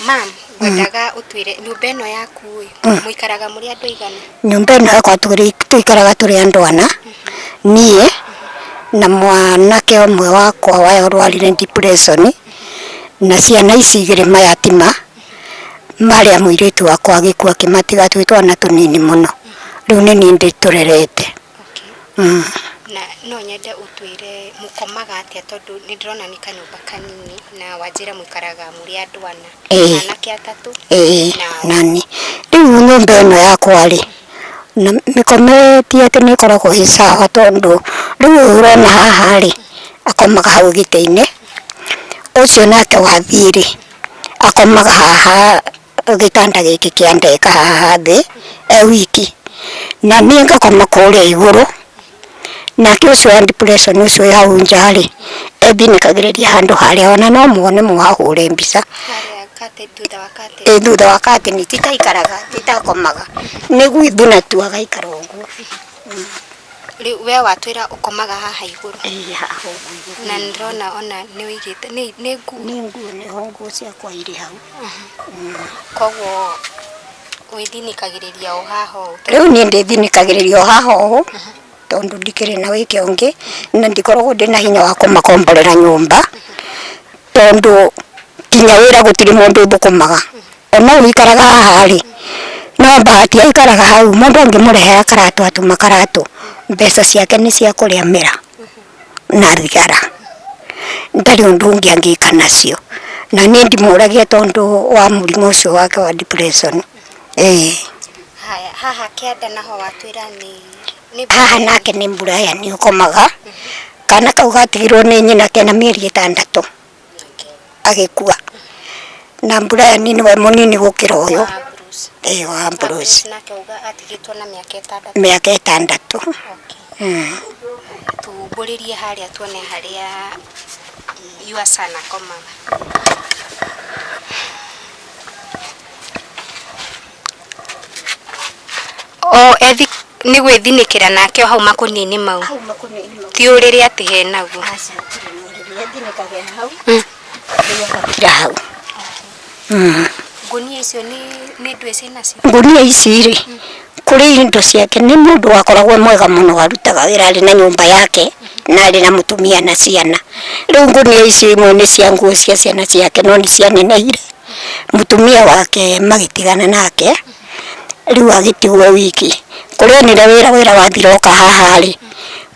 Mam, ngwendaga ũtwĩre nyũmba ĩno yaku ĩ, mũikaraga mũrĩ andũ aigana? Nyũmba ĩno yakwa tũikaraga tũrĩ andũ ana, niĩ na mwanake ũmwe wakwa warwarire depression, na ciana ici igĩrĩ mayatima, marĩa mũirĩtu wakwa agĩkua akĩmatiga twĩ twana tũnini mũno, rĩu nĩ niĩ ndĩtũrerete. Okay. Na no nyende ũtwĩre mũkomaga atĩa tondũ nĩ ndĩrona nĩ kanyũmba kanini na wanjĩra mũikaraga mũrĩ andũ ana. Anake atatũ Ĩĩ, nani. Rĩu nyũmba ĩno yakwa rĩ, na mĩkomere ti atĩ nĩ ĩkoragwo ĩ sawa tondũ rĩu ũyũ ũrona haha rĩ, akomaga hau gĩtĩ-inĩ, ũcio nake wathiĩ rĩ, akomaga haha gĩtanda gĩkĩ kĩa ndeka haha thĩ e wiki, na niĩ ngakoma kũrĩa igũrũ, nake ũcio wa depression ũcio wĩ hau nja rĩ, ethinĩkagĩrĩria handũ harĩa ona no muone mũhahũre mbica. Harĩa curtain, thutha wa curtain. Ĩ thutha wa curtain ti ta aikaraga, ti ta akomaga, nĩ gwĩthuna tu agaikara ũguo. Rĩu we watwĩra ũkomaga haha igũrũ. Ĩĩ haha ũguo igũrũ. Na nĩndĩrona ona nĩ ũigĩte, nĩ nguo? Nĩ nguo, nĩho nguo ciakwa irĩ hau. Koguo wĩthinĩkagĩrĩria o haha ũũ? Rĩu niĩ ndĩthinĩkagĩrĩria o haha ũũ, tondũ ndikĩrĩ na wĩke ũngĩ, na ndikoragwo ndĩna hinya wa kũmakomborera nyũmba, tondũ nginya wĩra gũtirĩ mũndũ ũthũkũmaga. Ona ũyũ ũikaraga haha rĩ, no bahati aikaraga hau, mũndũ angĩmũrehera karatũ atuma karatũ, mbeca ciake nĩ cia kũrĩa mĩraa na thigara, ndarĩ ũndũ ũngĩ angĩka nacio. Na niĩ ndimũragia tondũ wa mũrimũ ũcio wake wa depression. Ĩĩ. Haya, haha kĩanda naho watwĩra nĩ Haha nake nĩ Brian ũkomaga, kana kau gatigirwo nĩ nyina kena mĩeri ĩtandatũ agĩkua. Na Brian nĩwe mũnini gũkĩra ũyũ. Ĩĩ wa Bruce. Nake auga atigĩtwo na mĩaka ĩtandatũ. Mĩaka ĩtandatũ. Tumbũrĩrie harĩa tuone harĩa your son akomaga. O ethi nĩ gwĩthinĩkĩra nake o hau makũnia-inĩ mau. Hau makũnia-inĩ mau. Ti ũrĩrĩ atĩ henaguo. Aca hatirĩ na ũrĩrĩ, ethinĩkagĩra hau, rĩu agakira hau. Ngũnia icio nĩ ndwĩ ciĩnacio? Ngũnia ici rĩ, kũrĩ indo ciake, nĩ mũndũ wakoragwo e mwega mũno, arutaga wĩra arĩ na nyũmba yake, na arĩ na mũtumia na ciana. Rĩu ngũnia ici imwe nĩ cia nguo cia ciana ciake no nĩ cianenehire, mũtumia wake magĩtigana nake, rĩu agĩtigwo e wiki. Kũrĩa onire wĩra, wĩra wathira oka haha rĩ,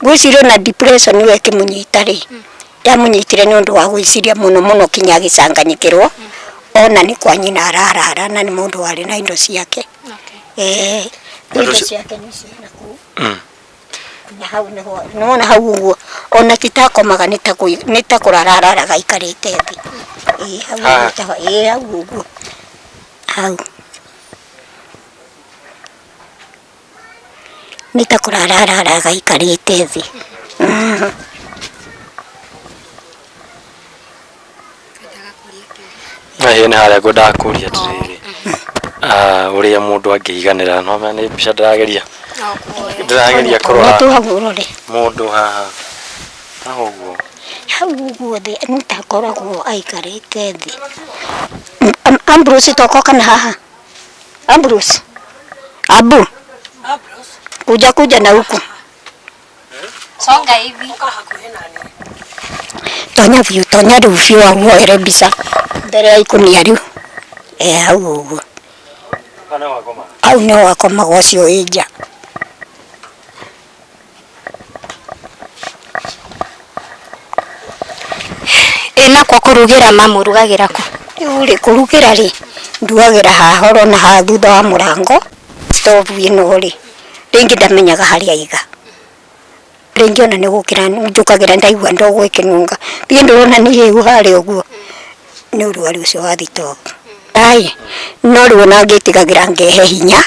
ngwĩciria ona depression ĩyo ĩkĩmũnyita rĩ, yamũnyitire nĩ ũndũ wa gwĩciria mũno mũno kinya agĩcanganyikĩrwo, ona nĩ kwa nyina ararara na nĩ mũndũ warĩ na indo ciake. Indo ciake nĩ icio nakũu. Na hau nĩho, nĩwona hau ũguo, ona ti ta akomaga nĩ ta kũrara araraga aikarĩte thĩ. Ĩĩ hau ũguo, ĩĩ hau ũguo, hau. Nĩ ta kũrara araraga aikarĩte thĩ. Ĩĩ nĩ harĩa ngwendaga kũria atĩrĩrĩ, ũrĩa mũndũ angĩiganĩra, no ũmenya nĩ mbica ndĩrageria, ndĩrageria kũrora mũndũ haha, haha ũguo. Hau ũguo thĩ nĩ ta akoragwo aikarĩte thĩ. Ambrose toka kana haha. Ambrose. Abu. Kuja kuja na huku. Songa hivi. Tonya biũ, tonya rĩu biũ hau woere mbica mbere ya ikũnia rĩu. Ĩ hau ũguo. Hau nĩho akomaga ũcio wĩ nja. Ĩ nakuo kũrugĩra mamũrugagĩra kũ? Rĩu rĩ, kũrugĩra rĩ, ndugagĩra haha ũrona haha thutha wa mũrango, stove ĩno rĩ, rĩngĩ ndamenyaga harĩa aiga. Rĩngĩ ona nĩ gũkĩra njũkagĩra ndaigua ndogo ĩkĩnunga, thiĩ ndĩrona nĩ hĩu harĩa ũguo, nĩ ũrugarĩ ũcio wa thitobu. Ĩ, no rĩu ona ngĩtigagĩra ngehe hinya,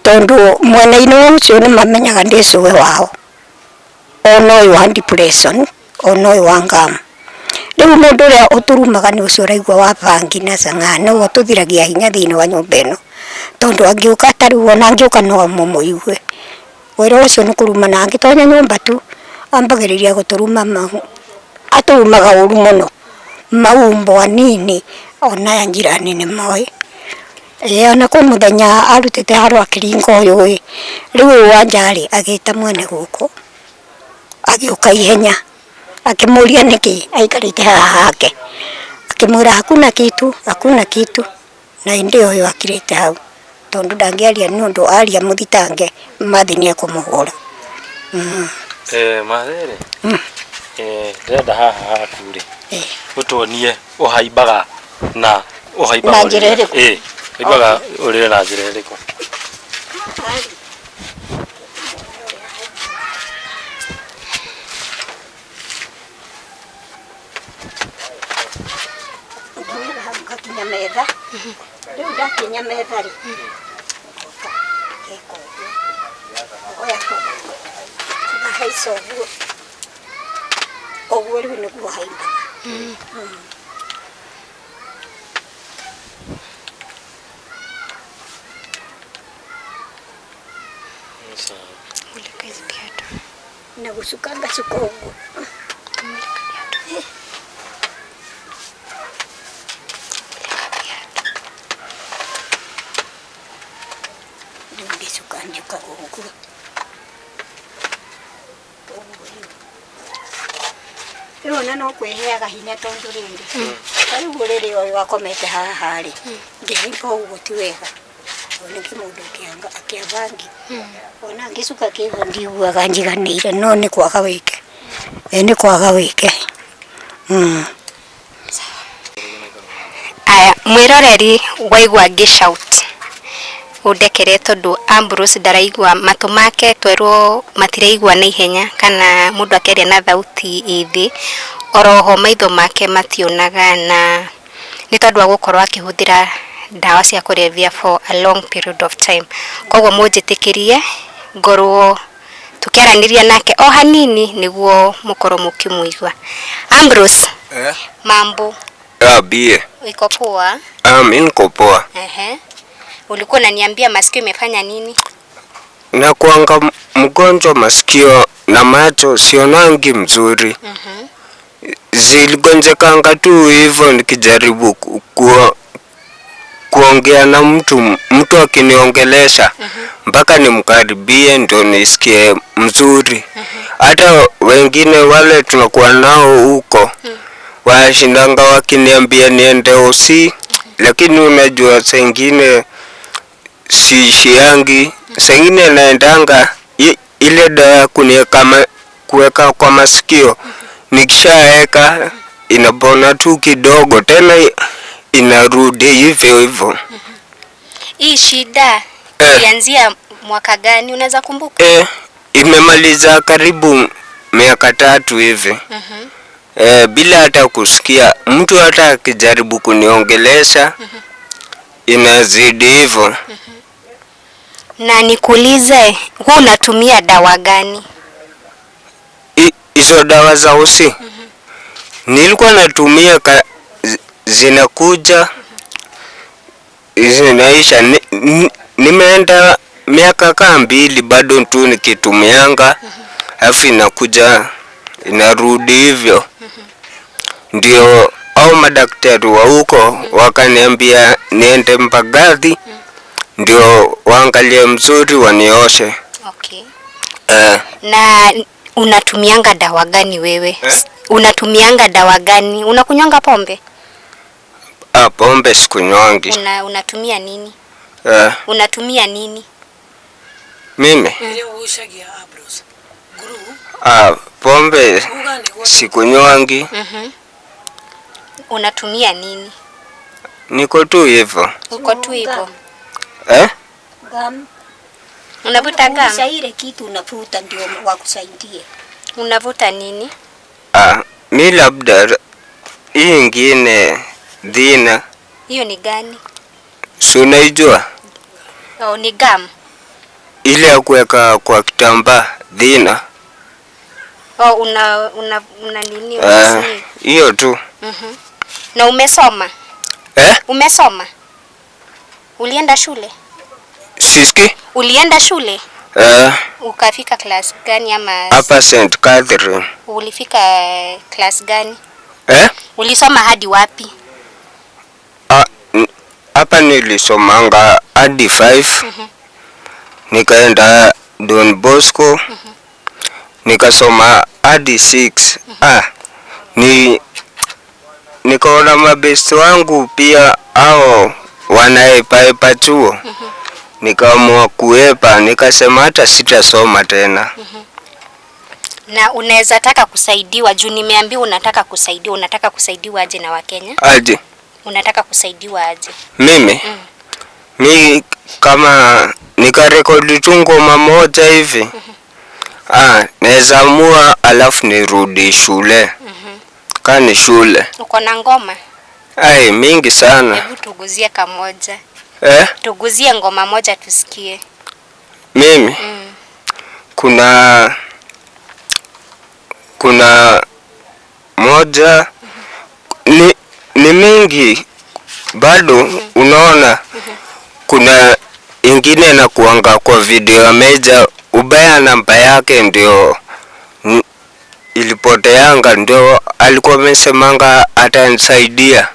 tondũ mwena-inĩ ũcio nĩ mamenyaga ndĩ cũwe wao, ona ũyũ wa depression, ona ũyũ wa ngamu. Rĩu mũndũ ũrĩa ũtũrumaga nĩ ũcio ũraigua wa bangi na chang'aa nĩwe ũtũthiragia hinya thĩinĩ wa nyũmba ĩno, tondũ angĩũka ta rĩu ona angĩũka no mũmũigue. Wĩra ũcio nĩ kũrumana, angĩtonya nyũmba tu ambagĩrĩria gũtũruma, atũrumaga ũru mũno. Mau anini ona ya njirani nĩ moĩ. Ĩĩ ona kwĩ mũthenya arutĩte haro akĩringa ũyũ ĩ, rĩu ũyũ wa nja rĩ agĩta mwene gũkũ, agĩũka ihenya akĩmũria nĩkĩ aikarĩte haha hake, akĩmwĩra hakuna kitu, hakuna kitu, na ĩndĩ ũyũ akirĩte hau tondũ ndangĩaria nĩ ũndũ aria mũthitange Mathi nĩ ekũmũhũra. Mathe rĩ, ndĩrenda haha haku rĩ ũtuonie ũhaimbaga na ũhaimbaga Na njĩra ĩrĩkũ? Ĩĩ, ũhaimbaga ũrĩrĩ na njĩra ĩrĩkũ? Nginya hau ngakinya metha, rĩu ndakinya metha rĩ, ngoka ngeka ũguo, ngoya kũgũrũ ngahaica ũguo, ũguo rĩu nĩguo haimbaga. Sawa. Mulika hizi viatu. Na gũcuka ngacuka ũguo. Mulika viatu. Mulika viatu. Rĩu ngĩcuka njukaga ũguo. Ũguo rĩu. Rĩu ona no kwĩheaga hinya tondũ rĩrĩ, ta rĩu ũrĩrĩ ũyũ akomete haha rĩ, ngĩhaimba ũguo ti wega. Ningĩ mũndũ akĩamba ngi ona ngĩcuka kĩguo ndiguaga njiganĩire, no nĩ kwaga wĩke, ĩ nĩ kwaga wĩke. Aya, mwĩroreri, waigua ngĩshout ũndekere tondũ Ambrose ndaraigua, matũ make twerwo matiraigua na ihenya kana mũndũ akĩaria na thauti ĩ thĩ, oroho maitho make mationaga, na nĩ tondũ wa gũkorwo akĩhũthĩra ndawa cia kũrebia for a long period of time. Koguo mũnjĩtĩkĩrie ngorwo tũkĩaranĩria nake o hanini nĩguo mũkorwo mũkĩmũigua. Ambrose. Eh? Mambo? Ah, bie. Iko poa? Ah, mi niko poa. Ehe. Ulikuwa unaniambia masikio imefanya nini? Na kuanga mgonjwa masikio na macho sionangi mzuri. Ziligonjekanga tu hivyo nikijaribu kuongea na mtu, mtu akiniongelesha mpaka nimkaribie ndo nisikie mzuri. Hata wengine wale tunakuwa nao huko wanashindanga wakiniambia niende osi, lakini unajua saa ingine siishiangi, saa ingine naendanga ile dawa ya kuniweka kuweka kwa masikio, nikishaeka inapona tu kidogo, tena inarudi hivyo hivyo. Hii shida ilianzia mwaka gani, unaweza kumbuka? Imemaliza karibu miaka 3 hivi. Bila hata kusikia mtu hata akijaribu kuniongelesha inazidi hivyo. Na nikuulize, huu unatumia dawa gani? Hizo dawa za usi nilikuwa natumia zinakuja zinaisha. Nimeenda miaka kaa 2 bado tu nikitumianga, alafu inakuja inarudi hivyo. Ndio au madaktari wa huko wakaniambia niende Mbagathi ndio waangalie mzuri wanioshe. Na unatumianga dawa gani wewe? Unatumianga dawa gani? Unakunywanga pombe? Pombe sikunywangi. Unatumia nini? Unatumia nini? Mimi? Pombe sikunywangi. Unatumia nini? Niko tu hivyo. Uko tu hivyo. Gum. Unavuta gum? Unavuta ile kitu unavuta ndio wakusaidie. Unavuta nini? Mi labda hii ingine dhina. Hiyo ni gani? Si unaijua? Oh, ni gum. Ile ya kuweka kwa kitambaa dhina. Oh, una nini? Unasema? Hiyo tu. Na umesoma? Umesoma? Ulienda shule? Siski? Ulienda shule? Ukafika class gani ama? Hapa St. Catherine. Ulifika class gani? Eh? Ulisoma hadi wapi? Ah, hapa nilisomanga hadi 5. Nikaenda Don Bosco. Nikasoma hadi 6. Ah, ni nikaona mabesti wangu pia hao wanaepaepa chuo. Nikaamua kuepa, nikasema hata sitasoma tena. Na unaweza taka kusaidiwa juu nimeambiwa unataka kusaidiwa, unataka kusaidiwa aje na Wakenya? Aje Unataka kusaidiwa aje? Mimi mi kama nikarekodi tu ngoma moja hivi, ah, naweza amua alafu nirudi shule. Kaa ni shule. Uko na ngoma? Ai, mingi sana. Hebu tuguzie kamoja. Eh? Tuguzie ngoma moja tusikie. Mimi kuna moja ni mingi bado. Unaona, kuna ingine na kuanga kwa video ya Meja ubaya, namba yake ndio ilipoteanga, ndio alikuwa amesemanga atanisaidia.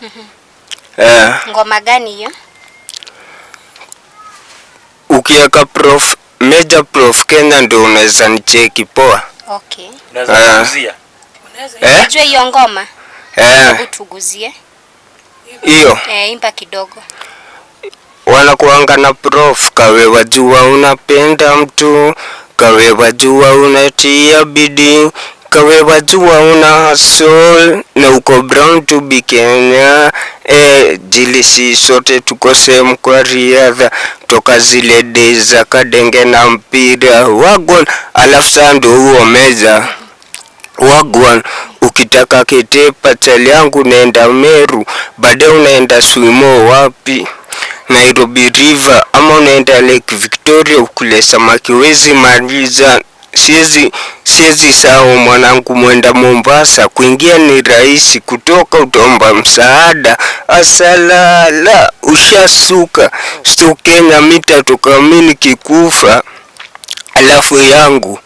Eh, Ngoma gani hiyo? Ukiweka Prof Meja Prof Kenya ndio unaweza nicheki poa. Okay. Unaweza Ah. kuguzia? Eh? Unajua hiyo ngoma? Eh, Hebu tuguzie. Hiyo Eh, imba kidogo. Wanakuanga na prof kawe wajua unapenda mtu, kawe wajua unatia bidii, kawe wajua una hustle na uko brown to be Kenya. Eh, jilisi sote tuko sehemu kwa riadha toka zile days za kadenge na mpira wagwan, alafu saa ndio huo meza wagwan. Ukitaka ketepa chali yangu unaenda Meru, baadaye unaenda swimo wapi, Nairobi River, ama unaenda Lake Victoria ukule samaki wezi maliza. Siwezi sahau mwanangu mwenda Mombasa, kuingia ni rahisi, kutoka utaomba msaada. Asalala ushasuka stu Kenya mita toka mimi nikikufa. Alafu yangu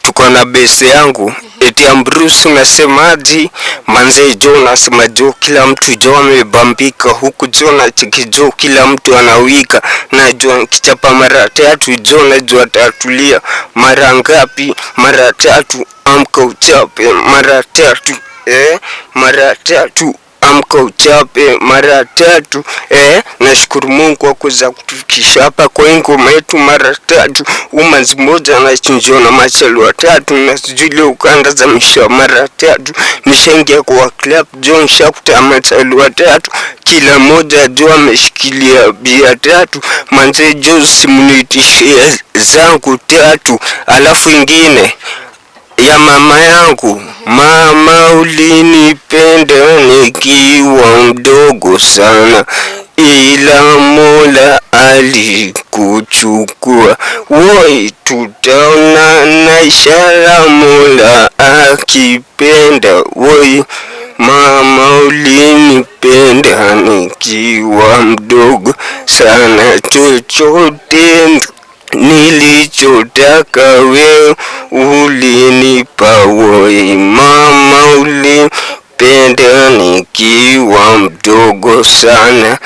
tuko na base yangu eti Ambrose, unasemaji manze jo, unasema jo, kila mtu jo amebambika huku jo na chiki jo, kila mtu anawika najua kichapa mara tatu jo, najua tatulia mara ngapi? Mara tatu, amka uchape mara tatu, eh, mara tatu, amka uchape mara tatu, eh. Nashukuru Mungu kwa kuweza kutufikisha hapa kwa hii ngoma yetu mara tatu. Umanzi mmoja anachinjiwa na machali watatu, na sijui leo ukanda za misha mara tatu. Nishaingia kwa club jo, nishakuta machali watatu, kila mmoja jo ameshikilia bia tatu. Manze jo, simunitishie zangu tatu, alafu ingine ya mama yangu. Mama ulinipenda nikiwa mdogo sana, ila Mola alikuchukua. Woi, tutaonana ishara Mola akipenda. Woi, mama ulinipenda nikiwa mdogo sana, chochote nilichotaka we ulinipa. Woi, mama ulinipenda nikiwa mdogo sana.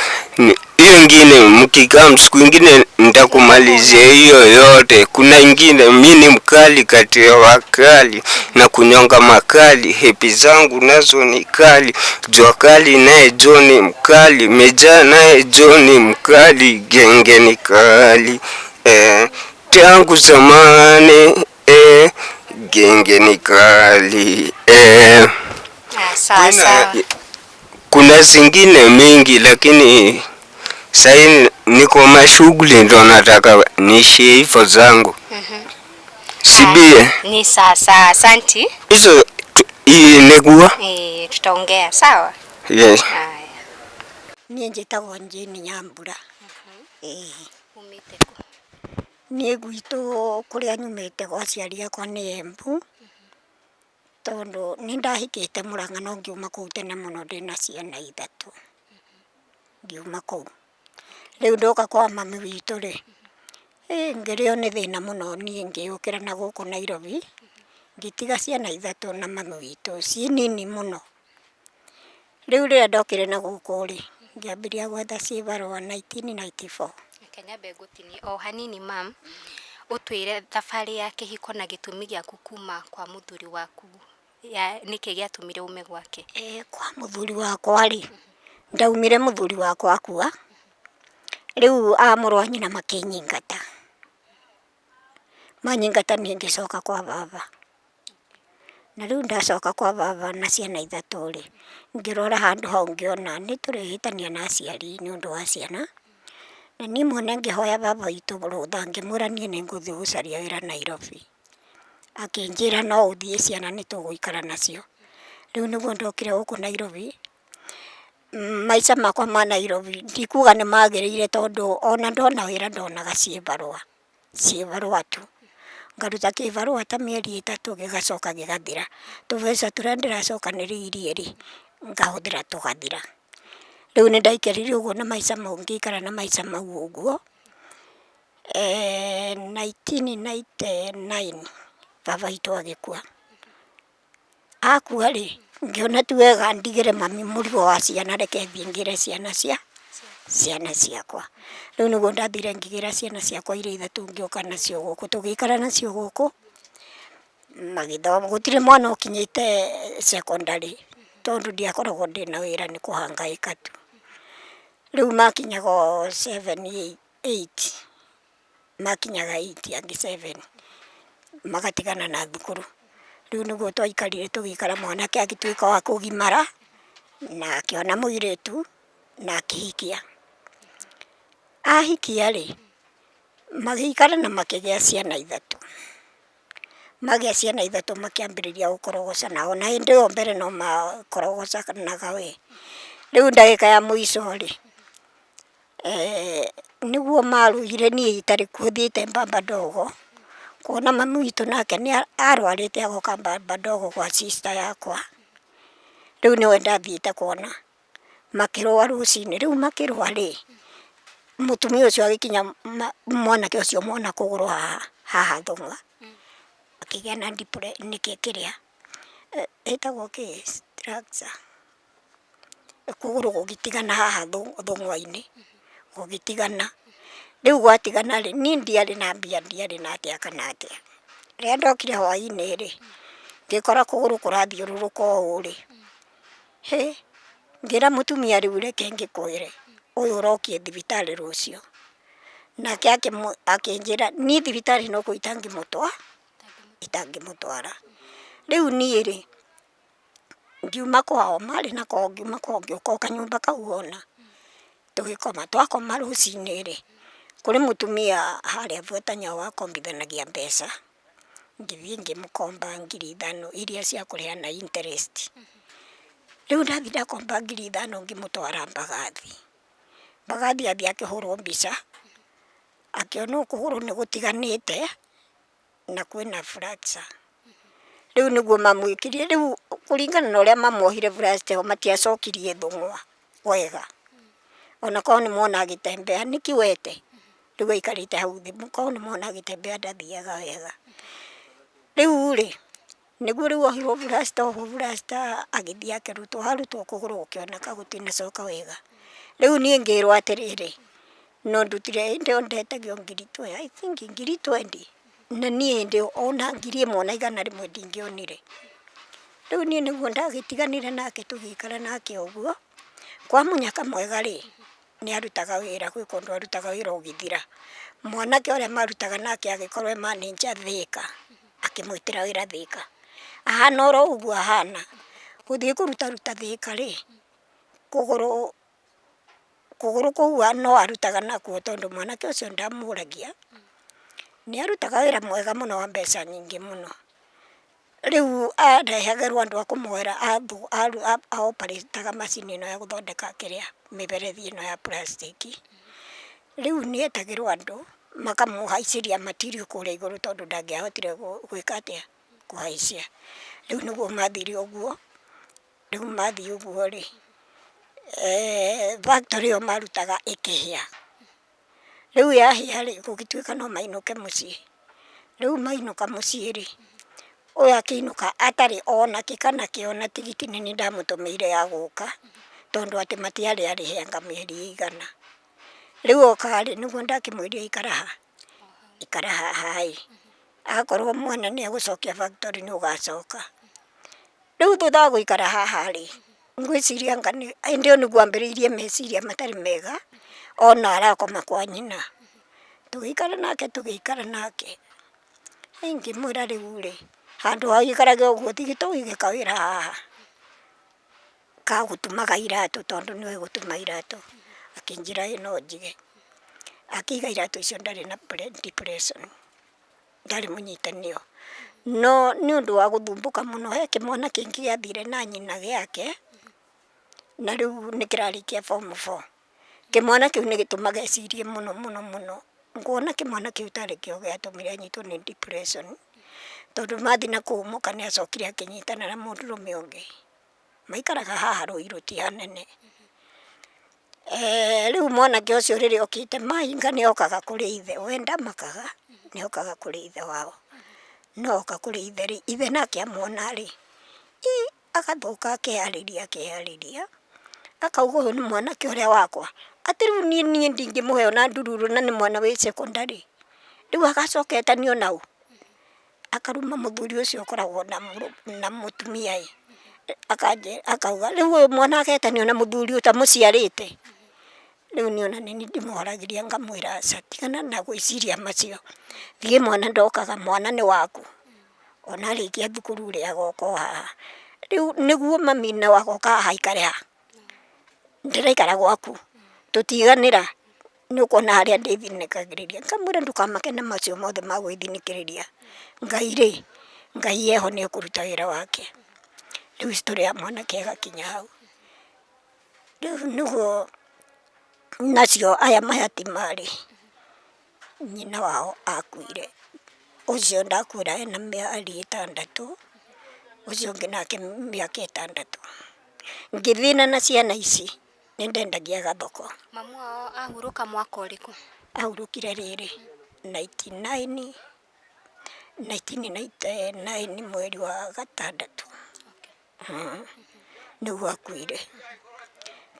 Hiyo ingine mkikaa siku ingine nitakumalizia hiyo yote. Kuna ingine, mi ni mkali kati ya wakali na kunyonga makali, hepi zangu nazo ni kali, jua kali naye jo ni mkali, meja naye jo ni mkali, genge ni kali, eh, tangu zamani, eh, genge ni kali, eh. Ah, sawa sawa. Kuna zingine mingi lakini sahii niko mashughuli, ndo nataka niishie hivyo zangu. Sibie Ni sawa sawa. Asanti. hizo hii negua. Eh, tutaongea sawa? Yes. Haya. Niĩ njĩtagwo Jane Nyambura. Ĩĩ. Umĩte kũ? Niĩ gwitũ kũrĩa nyumĩte gwa aciari akwa nĩ Embu, tondũ nĩ ndahikĩte Mũrang'a no ngiuma kũu tene mũno ndĩna ciana ithatũ, ngiuma kũu. Rĩu ndoka kwa mami witũ rĩ, ĩ ngĩrĩo nĩ thĩna mũno niĩ ngĩũkĩra na gũkũ Nairobi, ngĩtiga ciana ithatũ na mami witũ ciĩ nini mũno. Rĩu rĩrĩa ndokire na gũkũ rĩ, ngĩambĩrĩria gwetha ciĩbarũa 1994. Reke nyambe ngũtinie o hanini mam, ũtwĩre thabarĩ ya kĩhiko na gĩtũmi gĩaku kuma kwa mũthuri waku, ya nĩkĩ gĩatũmire ume gwake? Kwa mũthuri wakwa rĩ, ndaumire mũthuri wakwa akua, rĩu a mũrũ wa nyina makĩnyingata. Manyingata niĩ ngĩcoka kwa baba. Na rĩu ndacoka kwa baba na ciana ithatũ rĩ, ngĩrora handũ hau ngĩona nĩ tũrĩhĩtania na aciari nĩ ũndũ wa ciana, na niĩ mwene ngĩhoya baba witũ rũtha ngĩmwĩra niĩ nĩ ngũthiĩ gũcaria wĩra Nairobi. Akĩnjĩra no ũthiĩ ciana nĩ tũgũikara nacio. Rĩu nĩguo ndokire gũkũ Nairobi, maica makwa ma Nairobi ndikuga nĩ magĩrĩire tondũ ona ndona wĩra ndonaga ciĩbarũa. Ciĩbarũa tu. Ngaruta kĩbarũa ta mĩeri ĩtatũ gĩgacoka gĩgathira. Tũbeca tũrĩa ndĩracokanĩrĩirie rĩ, ngahũthĩra tũgathira. Rĩu nĩ ndaikarire ũguo na maica mau ngĩikara na maica mau ũguo, 1999 baba witũ agĩkua. Akua rĩ, ngĩona ti wega ndigĩre mami mũrigo wa ciana reke thiĩ ngĩre ciana cia ciana ciakwa. Rĩu nĩguo ndathire ngĩgĩra ciana ciakwa iria ithatũ ngĩũka nacio gũkũ, tũgĩikara nacio gũkũ, magĩthoma, gũtirĩ mwana ũkinyĩte secondary tondũ ndiakoragwo ndĩna wĩra nĩ kũhangaĩka tu. Rĩu makinyaga o seven, eight. Makinyaga eight angĩ seven magatigana na thukuru. Rĩu nĩguo twaikarire tũgĩikara mwanake agĩtuĩka wa kũgimara na akĩona mũirĩtu na akĩhikia. Ahikia rĩ, magĩikara na makĩgĩa ciana ithatũ. Magĩa ciana ithatũ makĩambĩrĩria gũkorogocana ona hĩndĩ ĩyo mbere no makorogocanaga we. Rĩu ndagĩka ya mũico rĩ, Nĩguo marũire niĩ itarĩ kuo thiĩte mbamba ndogo, kuona mami witũ nake nĩ arwarĩte agoka mbamba ndogo gwa sister yakwa, rĩu nĩwe ndathiĩte kuona, makĩrũa rũcinĩ, rĩu makĩrũa rĩ, mũtumia ũcio agĩkinya mwanake ũcio mona kũgũrũ haha, haha thũng'wa, akĩgĩa na nĩkĩ kĩrĩa, ĩtagwo kĩ structure. Kũgũrũ gũgĩtigana haha thũng'wa-inĩ, gũgĩtigana. Rĩu gwatigana rĩ, niĩ ndiarĩ na mbia ndiarĩ na atĩa kana atĩa. Rĩrĩa ndokire hwainĩ rĩ, ngĩkora kũgũrũ kũrathiũrũrũka ũũ rĩ, hĩ, ngĩra mũtumia rĩu reke ngĩkwĩre, ũyũ ũrokie thibitarĩ rũciũ. Nake akĩnjĩra niĩ thibitarĩ nokuo itangĩmũtwara. Rĩu niĩ rĩ, Ngiuma kwao, marĩ na kwao ngiuma kwao ngĩũka o kanyũmba kau wona, tũgĩkoma. Twakoma rũcinĩ rĩ, kũrĩ mũtumia harĩa Buatanyao wakombithanagia mbeca, ngĩthiĩ ngĩmũkomba 5,000 iria cia kũrĩha na interest. Rĩu ndathiĩ ndakomba 5,000 ngĩmũtwara Mbagathi. Mbagathi athiĩ akĩhũrwo mbica, akĩonwo kũgũrũ nĩ gũtiganĩte. Na kwĩna fracture. Rĩu nĩguo mamwĩkĩrire, rĩu kũringana na ũrĩa mamuohire plaster ĩyo matiacokirie thũng'wa wega. Ona korwo nĩ mona agĩtembea nĩ kiwete, rĩu aikarĩte hau thĩ, korwo nĩ mona agĩtembea ndathiaga wega. Rĩu rĩ, nĩguo rĩu ohirwo plaster ohwo plaster agĩthiĩ akĩrutwo, arutwo kũgũrũ gũkĩoneka gũtinacoka wega. Rĩu niĩ ngĩrwo atĩrĩrĩ, no ndutire hĩndĩ ĩyo ndetagio ngiri I think 20,000 na niĩ hĩndĩ ĩyo ona 1,100 ndingĩonire. Rĩu niĩ nĩguo ndagĩtiganire nake tũgĩikara nake ũguo, kwa mũnyaka mwega rĩ, nĩ arutaga wĩra gwĩ kũndũ arutaga wĩra ũgĩthira. Mwanake ũrĩa marutaga nake agĩkorwo e manager Thĩka, akĩmwĩtĩra wĩra Thĩka. Ahana oro ũguo ahana, gũthiĩ kũrutaruta Thĩka rĩ, kũgũrũ Kũgũrũ kũu no arutaga nakuo tondũ mwanake ũcio ndamũragia, nĩ arutaga wĩra mwega mũno wa mbeca nyingĩ mũno. Rĩu arehagĩrwo andũ a kũmuoera a operate aga macini ĩno ya gũthondeka kĩrĩa mĩberethi ĩno ya plastic. Rĩu nĩ etagĩrwo andũ makamũhaicĩria material kũrĩa igũrũ tondũ ndangĩahotire gwĩka atĩa, kũhaicia. Rĩu nĩguo mathire ũguo. Rĩu mathiĩ ũguo rĩ, factory ĩyo marutaga ĩkĩhĩa. Rĩu yahĩa rĩ, gũgĩtuĩka no mainũke mũciĩ. Rĩu mainũka mũciĩ rĩ, Ũyũ akĩinũka atarĩ ona kĩ kana kĩ ona tigiti nĩ niĩ ndamũtũmĩire ya gũka tondũ atĩ matiarĩ arĩhe anga mĩeri ĩigana. Rĩu oka rĩ, nĩguo ndakĩmwĩrire ikara ha, ikara haha ĩ, akorwo mwana nĩ egũcokia factory nĩ ũgacoka. Rĩu thutha wa gũikara haha rĩ, ngwĩciria anga nĩ hĩndĩ ĩyo nĩguo ambĩrĩirie meciria matarĩ mega, ona arakoma kwa nyina. Tũgĩikara nake tũgĩikara nake, ngĩmwĩra rĩu rĩ, handũ ha ũikarage ũguo thiĩ tũige kawĩra haha ka gũtumaga iratũ tondũ nĩũĩ gũtuma iratũ. Akĩnjĩra ĩĩ no njige. Akĩiga iratũ icio ndarĩ na depression. Ndarĩ mũnyite nĩo. No nĩ ũndũ wa gũthumbũka mũno, he kĩmwana kĩngĩ gĩathire na nyina gĩake, na rĩu nĩ kĩrarĩkia form four. Kĩmwana kĩu nĩ gĩtũmaga ecirie mũno mũno mũno. Nguona kĩmwana kĩu tarĩ kĩo gĩatũmire anyitwo nĩ depression, tondũ mathiĩ na kũu mũka nĩ acokire akĩnyitana na mũndũrũme ũngĩ. Maikaraga haha Ruiru ti hanene. Rĩu mwanake ũcio rĩrĩa okĩte mahinga nĩ okaga kũrĩ ithe, we ndamakaga nĩ okaga kũrĩ ithe wao. No oka kũrĩ ithe rĩ, ithe nake amuona rĩ, ĩ agathũka akeyarĩria akeyarĩria, akauga ũyũ nĩ mwanake ũrĩa wakwa, atĩ rĩu niĩ niĩ ndingĩmũhe ona ndururu na nĩ mwana wĩ secondary, rĩu agacoka etanio na ũ? Akaruma mũthuri ũcio ũkoragwo na mũtumia ĩ, akauga rĩu ũyũ mwana agetanio na mũthuri ũtamũciarĩte. Rĩu niĩ ona nĩ niĩ ndĩmwaragĩria ngamwĩra aca tigana na gwĩciria macio, thiĩ mwana ndokaga mwana nĩ waku, ona arĩkia thukuru rĩ agoka o haha. Rĩu nĩguo mami no agoka haha aikare haha, ndĩraikara gwaku, tũtiganĩra. Nĩ ũkuona harĩa ndĩthinĩkagĩrĩria. Ngamwĩra ndũkamake na macio mothe ma gwĩthinĩkĩrĩria. Ngai rĩ, Ngai eho nĩ ekũruta wĩra wake. Rĩu story ya mwanake ĩgakinya hau. Rĩu nĩguo nacio aya mayatima rĩ, nyina wao akuire. Ũcio ndakwĩra ena mĩeri ĩtandatũ, ũcio ũngĩ nake mĩaka ĩtandatũ. Ngĩthĩna na ciana ici. Nĩ ndendagia gathoko. Mamu wao ahurũka mwaka ũrĩkũ? Ahurũkire rĩrĩ, 99, 1999 mweri wa gatandatũ. Nĩguo akuire.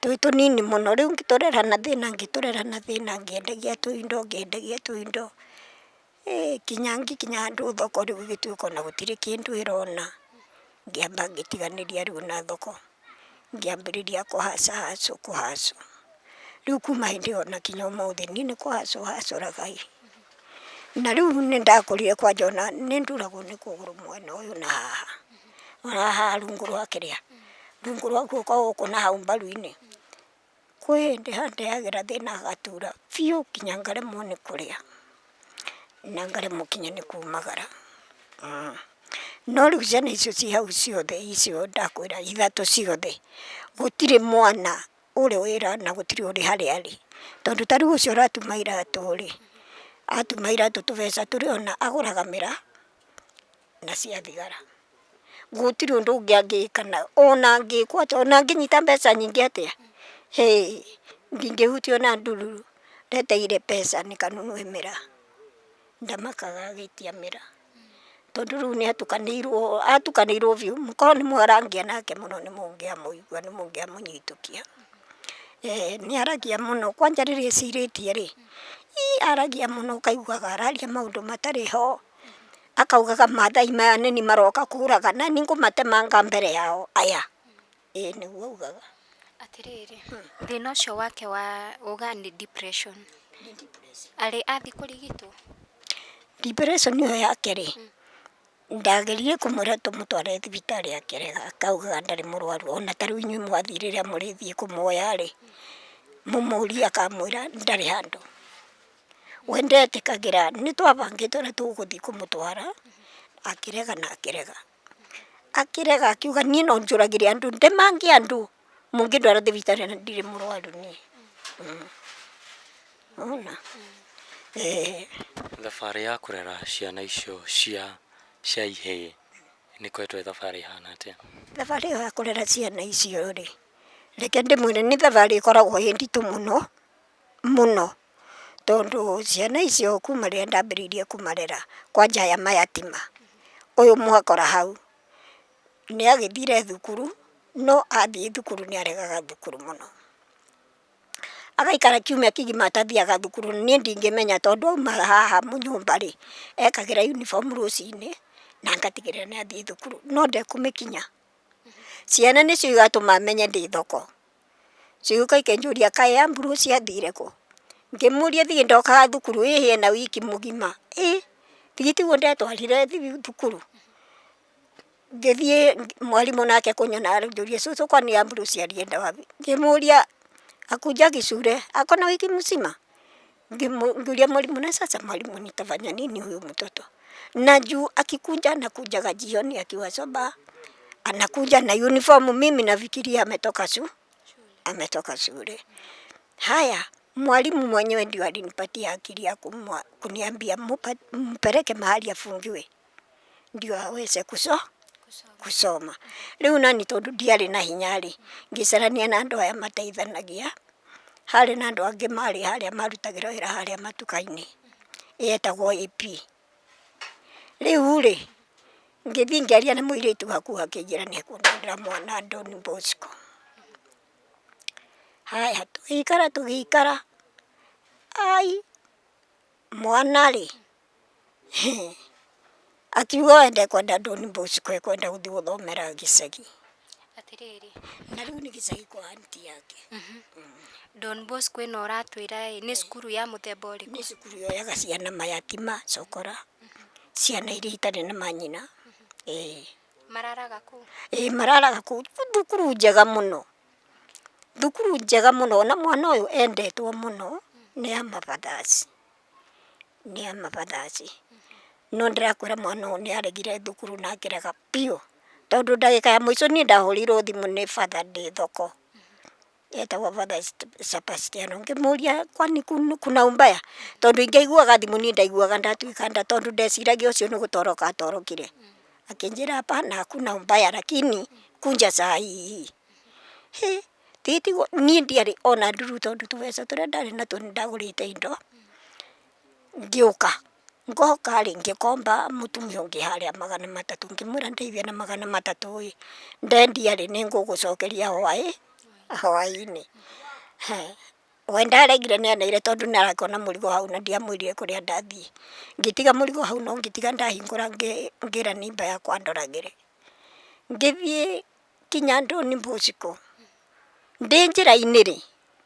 Twĩ tũnini mũno, rĩu ngĩtũrera na thĩna ngĩtũrera na thĩna, ngĩendagia tũindo ngĩendagia tũindo, kinya ngĩkinya handũ thoko rĩu ĩgĩtuĩka ona gũtirĩ kĩndũ ĩrona, ngĩamba ngĩtiganĩria rĩu na thoko. Ngĩambĩrĩria kũ hustle hustle kũ hustle. Rĩu kuma hĩndĩ ĩyo na kinya ũmũthĩ niĩ nĩ kũ hustle hustler ĩ. Na rĩu nĩ ndakũrire kwanja ona nĩ nduragwo nĩ kũgũrũ mwena ũyũ na haha. Ona haha rungu rwa kĩrĩa, rungu rwa guoko gũkũ na hau mbaru-inĩ. Kwĩ hĩndĩ handehagĩra thĩna hagatura biũ nginya ngaremwo nĩ kũrĩa, na ngaremwo nginya nĩ kumagara. No rĩu ciana icio ciĩ hau ciothe icio ndakwĩra ithatũ ciothe, gũtirĩ mwana ũrĩ wĩra na gũtirĩ ũrĩ harĩa arĩ. Tondũ ta rĩu ũcio ũratuma iratũ rĩ, atuma iratũ tũbeca tũrĩa ona agũraga mĩraa na cia thigara. Gũtirĩ ũndũ ũngĩ angĩka na ona angĩkwo atĩa, ona angĩnyita mbeca nyingĩ atĩa, hĩ, ndingĩhutia ona ndururu, leta ile pesa nikanunue miraa. Ndamakaga agĩtia mĩraa, tondũ rĩu nĩ atukanĩirwo, atukanĩirwo biũ, korwo nĩ mwarangia nake mũno nĩ mũngĩamũigua, nĩ mũngĩamũnyitũkia. Nĩ aragia mũno, kwanja rĩrĩa ecirĩtie rĩ, ii aragia mũno ũkaiguaga araria maũndũ matarĩ ho. Akaugaga Maathai maya nĩ niĩ maroka kũraga na niĩ ngũmatemanga mbere yao aya. Ĩĩ nĩguo augaga. Atĩrĩrĩ, thĩna ũcio wake wa uga nĩ depression, arĩ athiĩ kũrigitwo? Depression ĩyo yake rĩ, ndageririe kũmwĩra tũmũtware thibitarĩ akĩrega, akaugaga ndarĩ mũrwaru ona ta rĩu inyuĩ mwathiĩ rĩrĩa mũrĩthiĩ kũmuoya rĩ, mũmũrie akamwĩra ndarĩ handũ. We ndetĩkagĩra, nĩ twabangĩte ũrĩa tũgũthiĩ kũmũtwara, akĩrega na akĩrega. Akĩrega akiuga niĩ no njũragire andũ, ndemange andũ, mũngĩndwara thibitarĩ na ndirĩ mũrwaru niĩ. Wona? Ĩĩ. Thabarĩ ya kũrera ciana icio cia cia ihĩĩ nĩ ĩkoretwo ĩ thabarĩ ĩhana atĩa? Thabarĩ ĩyo ya kũrera ciana icio rĩ, reke ndĩmwĩre nĩ thabarĩ ĩkoragwo ĩ nditũ mũno, mũno. Tondũ ciana icio kuma rĩrĩa ndambĩrĩirie kũmarera kwanja aya mayatima, Ũyũ mwakora hau nĩ agĩthire thukuru, no athiĩ thukuru nĩ aregaga thukuru mũno. Agaikara kiumia kĩgima atathiaga thukuru, niĩ ndingĩmenya tondũ auma haha nyũmba rĩ, ekagĩra uniform rũcinĩ na ngatigĩrĩra nĩ athiĩ thukuru, no ndekũmĩkinya. Ciana nĩcio igatũma menye ndĩ thoko. Cigĩũka ikĩnjũria kaĩ Ambrose athire kũ? Ngĩmũria thiĩ ndokaga thukuru ĩhĩ ena wiki mũgima, ĩ githĩ tiguo ndetwarire thukuru? Ngĩthiĩ mwarimũ nake kũnyona anjũria cũcũ kwani Ambrose alienda wapi? Ngĩmũria hakujagi shule ako na wiki mzima? Ngĩũria mwarimũ na sasa mwalimu nitafanya nini huyu mtoto? Na juu akikuja anakujaga jioni akiwa sober, anakuja na uniform, mimi nafikiria ametoka ametoka shule. Haya, mwalimu mwenyewe ndio alinipatia akili ya kuniambia mpeleke mahali afungiwe ndio aweze kusoma. Rĩu nani tondũ ndiarĩ na hinya rĩ, ngĩcarania na andũ aya mateithanagia, harĩ na andũ angĩ marĩ harĩa marutagĩra wĩra harĩa matuka-inĩ yetagwo AP. Rĩu rĩ, ngĩthiĩ ngĩaria na mũirĩtu hakuhĩ akĩnjĩra nĩ ekũndwarĩra mwana Don Bosco. Haya tũgĩikara tũgĩikara, ai mwana rĩ, akiuga we ndekwenda Don Bosco ekwenda gũthiĩ gũthomera gĩcagi. Atĩrĩrĩ. Na rĩu nĩ gĩcagi kwa aunty yake. Don Bosco ĩno ũratwĩra ĩ, nĩ cukuru ya mũthemba ũrĩkũ? Nĩ cukuru yoyaga ciana mayatima, cokora, ciana iria itarĩ na manyina. Ĩĩ. Mararaga kũu? Ĩĩ mararaga kũu, thukuru njega mũno. Thukuru njega mũno na mwana ũyũ endetwo mũno nĩ amabathasi. Nĩ amabathasi. No ndĩrakwĩra mwana ũyũ nĩ aregire thukuru na akĩrega biũ. Tondũ ndagĩka ya mũico niĩ ndahũrĩirwo thimũ nĩ father ndĩ thoko. Etagwo Father Sebastiano. Ngĩmũria kwani kuna ubaya? Tondũ ingĩaiguaga thimũ niĩ ndaiguaga ndatuĩka nda tondũ ndeciragia ũcio nĩ gũtoroka atorokire. Akĩnjĩra hapana hakuna ubaya lakini kuja saa hii. Hĩ, tiguo niĩ ndiarĩ ona nduru tondũ tũbeca tũrĩa ndarĩ natuo nĩ ndagũrĩte indo. Ngĩũka, ngoka rĩ ngĩkomba mũtumia ũngĩ harĩa 300 ngĩmwĩra ndeithia na 300 ĩ, ndendia rĩ nĩ ngũgũcokeria hwaĩ-inĩ. We ndaregire nĩ aneire tondũ nĩ arakĩona mũrigo hau na ndiamwĩrire kũrĩa ndathiĩ. Ngĩtiga mũrigo hau no ngĩtiga ndahingũra ngĩra neighbour yakwa andoragĩre. Ngĩthiĩ kinya Don Bosco, ndĩ njĩra-inĩ rĩ,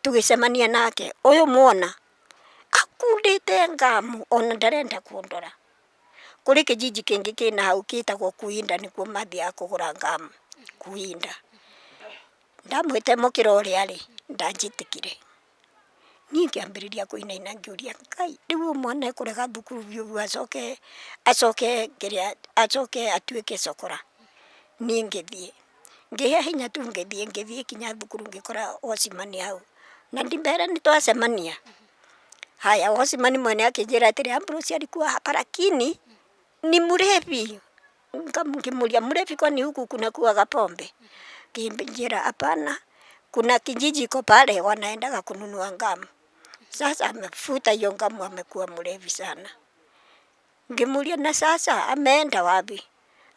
tũgĩcemania nake, ũyũ mwana akundĩte ngamu ona ndarenda kũndora. Kũrĩ kijiji kĩngĩ kĩna hau gĩtagwo Kuinda nĩkuo mathiaga kũgũra ngamu, Kuinda. Ndamwĩte mũkĩra ũrĩa rĩ, ndanjĩtĩkire. Niĩ ngĩambĩrĩria kũinaina ngĩũria Ngai, rĩu ũyũ mwana ekũrega thukuru biũ biũ acoke acoke kĩrĩa acoke atuĩke cokora. Niĩ ngĩthiĩ, ngĩgĩa hinya tu ngĩthiĩ, ngĩthiĩ kinya thukuru ngĩkora watchman hau. Na ndimbere nĩ twacemania. Haya watchman mwene akĩnjĩra atĩrĩ, Ambrose alikuwa hapa lakini ni mlevi. Ngĩmũria mlevi kwani huku kuna kuwaga pombe? Akĩnjĩra hapana, kuna kijiji iko pale wanaendaga kununua ngamu. Sasa amefuta hiyo ngamu amekuwa mlevi sana. Ngĩmũria na sasa ameenda wapi?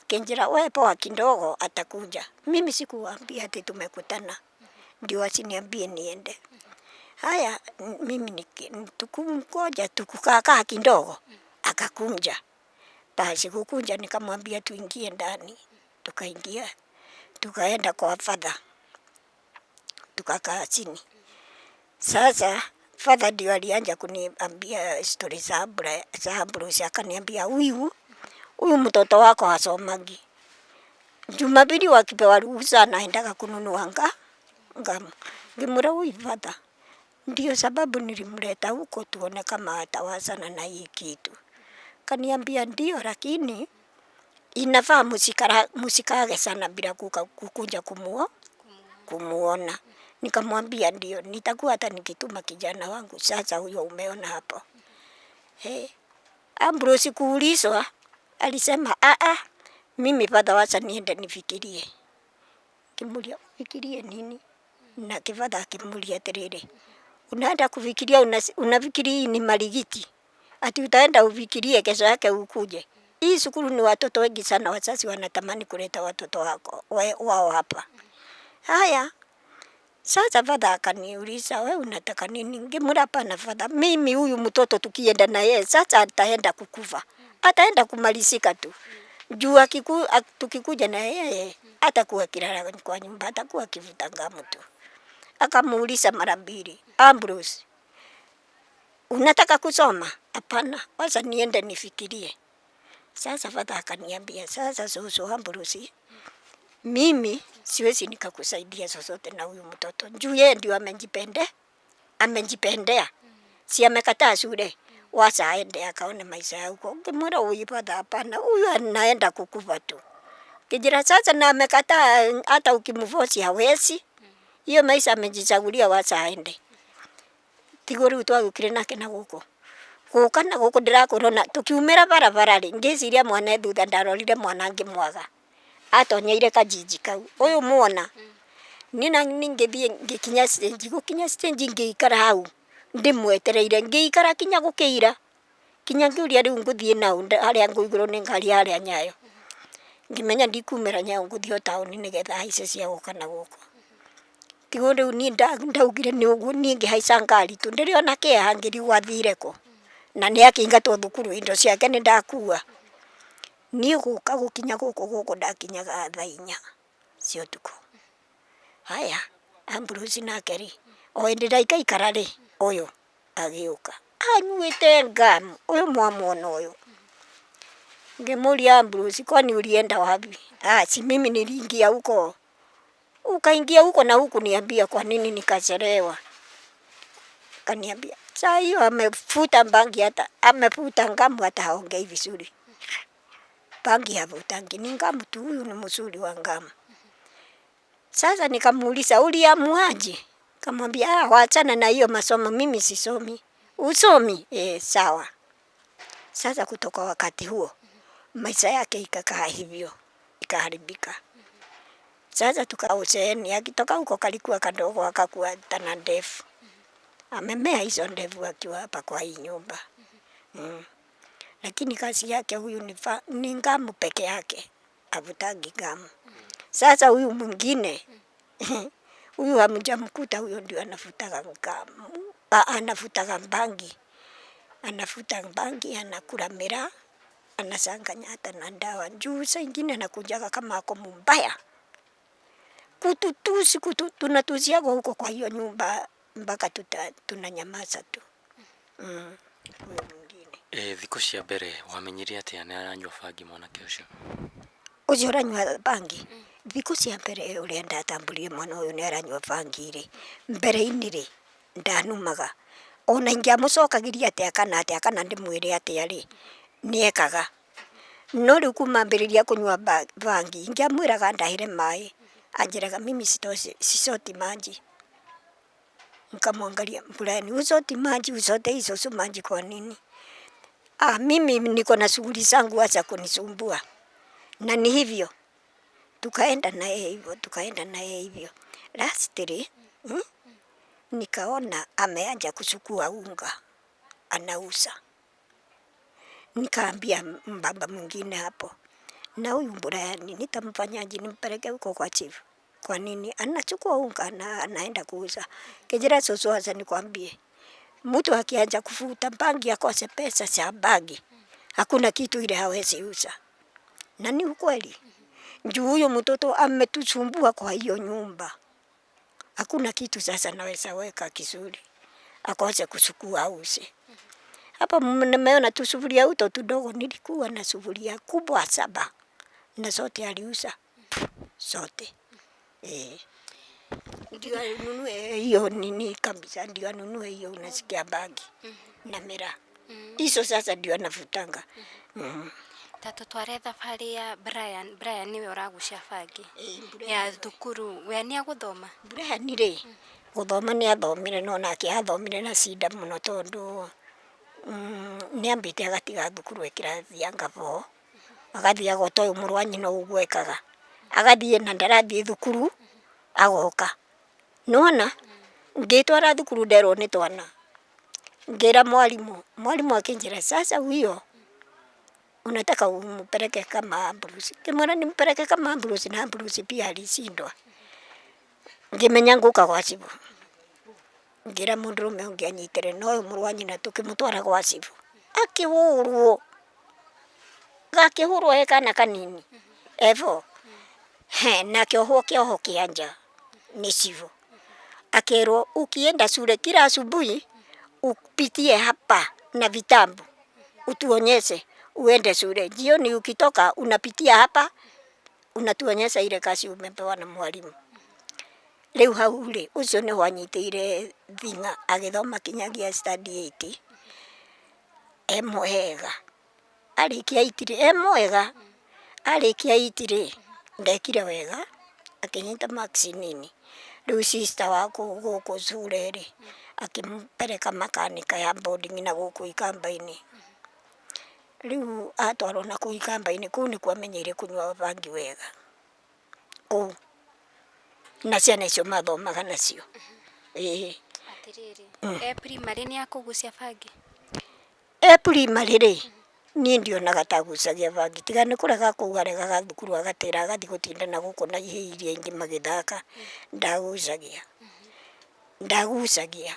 Akĩnjĩra we poa kidogo atakuja. Mimi sikuwaambia ati tumekutana, ndio asiniambie niende. Haya, mimi tukumgoja tukukaa kidogo akakuja. Basi kukuja nikamwambia tuingie ndani, tukaingia, tukaenda kwa father, tukakaa chini. Sasa father ndio alianza kuniambia stori za Ambrose, akaniambia huyu mtoto wako hasomagi. Jumapili wakipewa ruhusa anaendaga kununua ngamu. Ngĩmwĩra ui father, ndio sababu nilimleta huko tuone kama atawazana na hii kitu. Kaniambia ndio, lakini inafaa musikage sana bila kukuja kumuona. Nikamwambia ndio, nitakuwa hata nikituma kijana wangu sasa huyo umeona hapo. He, Ambrose kuulizwa alisema a a, mimi father, wacha niende nifikirie. Kimuria ufikirie nini? Na kifather akimuria atiriri, unaenda kufikiria, unafikiri hii ni marigiti ati utaenda ufikirie kesho yake ukuje? Hii sukuru ni watoto wengi sana, wazazi wanatamani kuleta watoto wako wao hapa. Haya, sasa father akaniuliza, we unataka nini? Ngimwira hapana father, mimi huyu mtoto tukienda na yeye sasa ataenda kukufa, ataenda kumalizika tu juu tukikuja na yeye atakuwa akilala kwa nyumba, atakuwa akivuta ngamu tu. Akamuuliza mara mbili, Ambrose, unataka kusoma? Hapana, wacha niende nifikirie. Sasa father akaniambia, sasa Susu Ambrose, mimi siwezi nikakusaidia zozote na huyu mtoto juu yeye ndio amejipendea, si amekataa shule, wacha aende akaone maisha ya huko. Ngimwira huyu father, hapana, huyu anaenda kukufa tu. Kijira sasa na amekataa, hata ukimforce hawezi. Hiyo maisha amejichagulia, wacha aende. Tiguo riu twagĩũkire nake na gũkũ gũka na gũkũ ndĩrakwĩra tukiumĩra barabara rĩ, ngĩciria mwana e thutha, ndarorire mwana ngĩmwaga atonyeire kajiji kau ũyũ mwona niĩ na ngĩthiĩ ngĩkinya stage, gũkinya stage ngĩikara hau ndĩmwetereire, ngĩikara kinya gũkĩira, kinya ngĩũria rĩu ngũthiĩ naũ harĩa ngũigũrwo nĩ ngari harĩa Nyayo, ngĩmenya ndikumĩra Nyayo ngũthiĩ o taũni nĩgetha haice cia gũka na gũkũ. Tiguo rĩu niĩ ndaugire nĩ ũguo, niĩ ngĩhaica ngari tu, ndĩrĩ ona kĩeha ngĩrigwo athire kũ, na nĩ akĩingatwo thukuru indo ciake nĩ ndakua. Niĩ gũka gũkinya gũkũ gũkũ ndakinyaga thaa 4 cia ũtukũ. Haya, Ambrose nake rĩ, o hĩndĩ ndaikaikara rĩ, ũyũ agĩũka anyuĩte ngamu, ũyũ mwamwona ũyũ. Ngĩmũria Ambrose, kwani ulienda wapi? Ah, si mimi niliingia huko. Ukaingia huko na huku niambia kwa nini nikachelewa? Kaniambia saa hiyo amefuta bangi, hata amefuta ngamu, hata haongei vizuri. Bangi havutangi, ni ngamu tu, huyu ni mzuri wa ngamu. Sasa nikamuuliza uliamuaje? Kamwambia ah, wachana na hiyo masomo, mimi sisomi. Usomi? Eh, sawa. Sasa kutoka wakati huo maisha yake ikakaa hivyo, ikaharibika. Sasa tukauseeni, akitoka huko kalikuwa kadogo, akakuwa tana ndefu. Amemea hizo ndevu akiwa hapa kwa hii nyumba. Lakini kazi yake huyu ni ngamu peke yake, avutangi ngamu. Sasa huyu mwingine huyu hamjamkuta, huyo ndio anavutaga ngamu, anavutaga bangi, anavuta bangi, anakula miraa, anachanganya hata na dawa. Juu saa ingine anakujaga kama ako mbaya, kututusi tunatusiagwa huko kwa hiyo nyumba mpaka tunanyamaza tu. Huyo mwingine. Thikũ cia mbere wamenyire atĩa nĩ aranyua bangi mwanake ũcio? Ũcio ũranyua bangi, thikũ cia mbere ũrĩa ndatambũrire mwana ũyũ nĩ aranyua bangi rĩ, mbere-inĩ rĩ, ndanumaga. Ona ingĩamũcokagĩria atĩa kana atĩa kana ndĩmwĩre atĩa rĩ, nĩekaga. No rĩu kuma ambĩrĩria kũnyua bangi, ingĩamwĩraga ndahĩre maĩ, anjĩraga mimi sisoti maji. Nikamwangalia, Brian, usoti maji, usote hizo su maji kwa nini? Ah, mimi niko na shughuli zangu, acha kunisumbua. Na ni hivyo tukaenda na yeye hivyo, tukaenda na yeye hivyo. Lastly, nikaona ameanza kuchukua unga anauza. Nikaambia mbaba mwingine hapo, na huyu Brian nitamfanyaje? Nimpeleke huko kwa chief? Kwa nini anachukua unga na anaenda kuuza? Kijira cucu, acha nikwambie, mtu akianza kufuta bangi akose pesa za bangi, hakuna kitu ile hawezi uza. Na ni ukweli. Juu huyo mtoto ametusumbua kwa hiyo nyumba. Hakuna kitu sasa naweza weka kizuri, akose kuchukua auze. Hapa nimeona tu sufuria uto tudogo, nilikuwa na sufuria kubwa 7 na zote aliuza zote. Ndio anunue hiyo nini kabisa, ndio anunue hiyo unasikia bangi na miraa. Hizo sasa ndio anavutanga. Ta tutware thabarĩ ya Brian. Brian niwe ũragucia bangi ya thukuru, we nĩ agũthoma? Brian rĩ, gũthoma nĩ athomire, no nake athomire na cinda mũno tondũ nĩ ambĩte agatiga thukuru e kĩrathi anga 4, agathiaga o ta ũyũ mũrũ wa nyina ũguo ekaga, agathiĩ na ndarathiĩ thukuru agoka. Nĩwona ngĩtwara thukuru nderwo nĩ twana, ngĩra mwarimũ, mwarimũ akĩnjĩra sasa huyo Unataka umpeleke kama Ambrose. Ngĩmwĩra nimpeleke kama Ambrose na Ambrose pia alishindwa. Ngĩmenya ngũka gwa cibũ. Ngĩra mũndũrũme ũngĩ anyitĩre na ũyũ mũrũ wa nyina tũkĩmũtwara gwa cibũ. Akĩhũrwo. Gakĩhũrwo e kana kanini. Evo. He, na akĩohwo kĩoho kĩa nja nĩ cibũ. Akerwo ukienda shule kila asubuhi upitie hapa na vitabu utuonyeshe uende shule. Jioni ukitoka unapitia hapa unatuonyesha ile kazi umepewa na mwalimu. Rĩu hau rĩ, ũcio nĩho anyitĩire thing'a agĩthoma kinyagia standard eight e mwega. Arĩkia eight rĩ, e mwega, arĩkia eight rĩ, ndekire wega akĩnyita marks nini. Rĩu sister wa gũkũ cure rĩ, akĩmũpereka makanika ya boarding na gũkũ ikamba-inĩ. Rĩu atwarwo na kũu ikamba-inĩ, kũu nĩkuo amenyeire kũnyua bangi wega. Kũu na ciana icio mathomaga nacio ĩĩ. Atĩrĩrĩ, e primary nĩ akũgucia bangi? E primary rĩ, niĩ ndionaga ta agucagia bangi, tiga nĩ kũrega kũu aregaga thukuru agatĩra agathiĩ gũtinda na gũkũ na ihĩĩ iria ingĩ magĩthaka, ndagucagia, ndagucagia.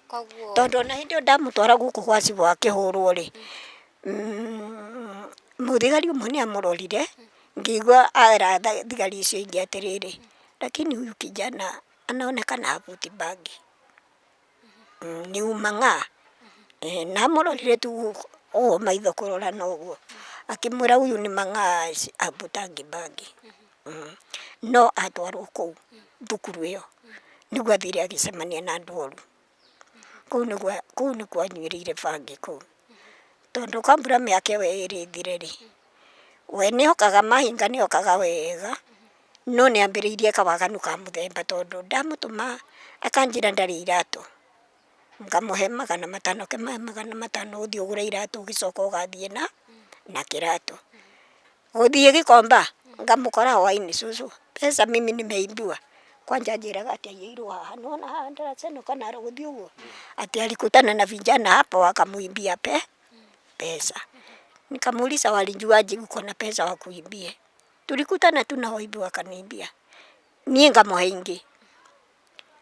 Koguo Tondũ ona hĩndĩ ĩyo ndamũtwara gũkũ gwa cibũ akĩhũrwo rĩ, mũthigari ũmwe nĩ amũrorire, ngĩigua era thigari icio ingĩ atĩrĩrĩ, lakini huyu kijana anaonekana havuti bangi, ni umang'aa. Na amũrorire tu ũguo maitho kũrorana ũguo, akĩmwĩra huyu ni mang'aa havutangi bangi. No atwarwo kũu thukuru ĩyo nĩguo athire agĩcemania na andũ oru. Kũu nĩguo kũu nĩkuo anyuĩrĩire bangi kũu. Tondũ kambura mĩaka ĩyo ĩrĩ ĩthire rĩ, we nĩokaga mahinga nĩokaga wega, no nĩambĩrĩirie kawaganu ka mũthemba tondũ ndamũtũma akanjĩra ndarĩ iratũ, ngamũhe 500, kĩmahe 500 ũthiĩ ũgũre iratũ ũgĩcoka ũgathiĩ na na kĩratũ. Gũthiĩ Gĩkomba ngamũkora hwainĩ cũcũ mbeca mimi nimeimbiwa kwanja anjĩraga atĩ aiyĩirwo haha nĩwona haha ndĩracenũka na gũthiĩ ũguo atĩ alikutana na vijana hapo wakamuimbia pesa nikamuuliza walijuaje uko na pesa wakuimbie tulikutana tu na waibi wakaniimbia niĩ ngamũhe ingĩ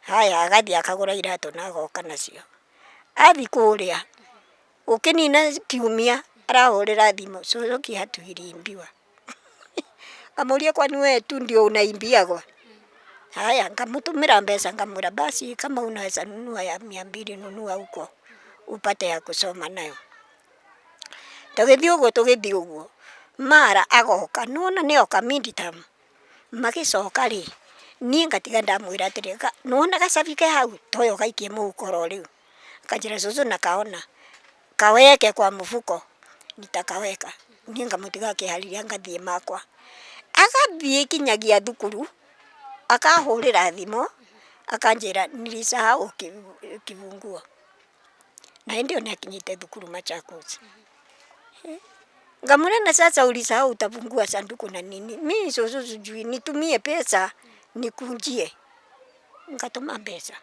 haya agathiĩ akagũra iratũ na agoka nacio athiĩ kũrĩa ũkĩnina kiumia arahũrĩra thimũ cũcũ kiatu iliimbiwa ngamũria kwani we tu ndio unaimbiagwa haya ngamũtũmĩra mbeca ngamwĩra basi kama unaweza nunua ya 200 nunua huko upate ya kusoma nayo tũgĩthiĩ ũguo tũgĩthiĩ ũguo mara agoka nĩwona nĩoka midterm magĩcoka rĩ niĩ ngatiga ndamwĩra atĩrĩ nĩwona gacabi ke hau toyo gaikie mũhuko oro rĩu akanjĩra cũcũ nakaona kaweke kwa mũbuko nitakaweka niĩ ngamũtiga akĩharĩria ngathiĩ makwa agathiĩ kinyagia thukuru akahũrĩra thimũ akanjĩra nilisahau kifunguo na hĩndĩ ĩyo nĩakinyĩte thukuru Machakos. Ngamwĩra na sasa ulisahau utafungua sanduku na nini? Mimi cũcũ sijui nitumie pesa nikunjie. Ngatũma mbeca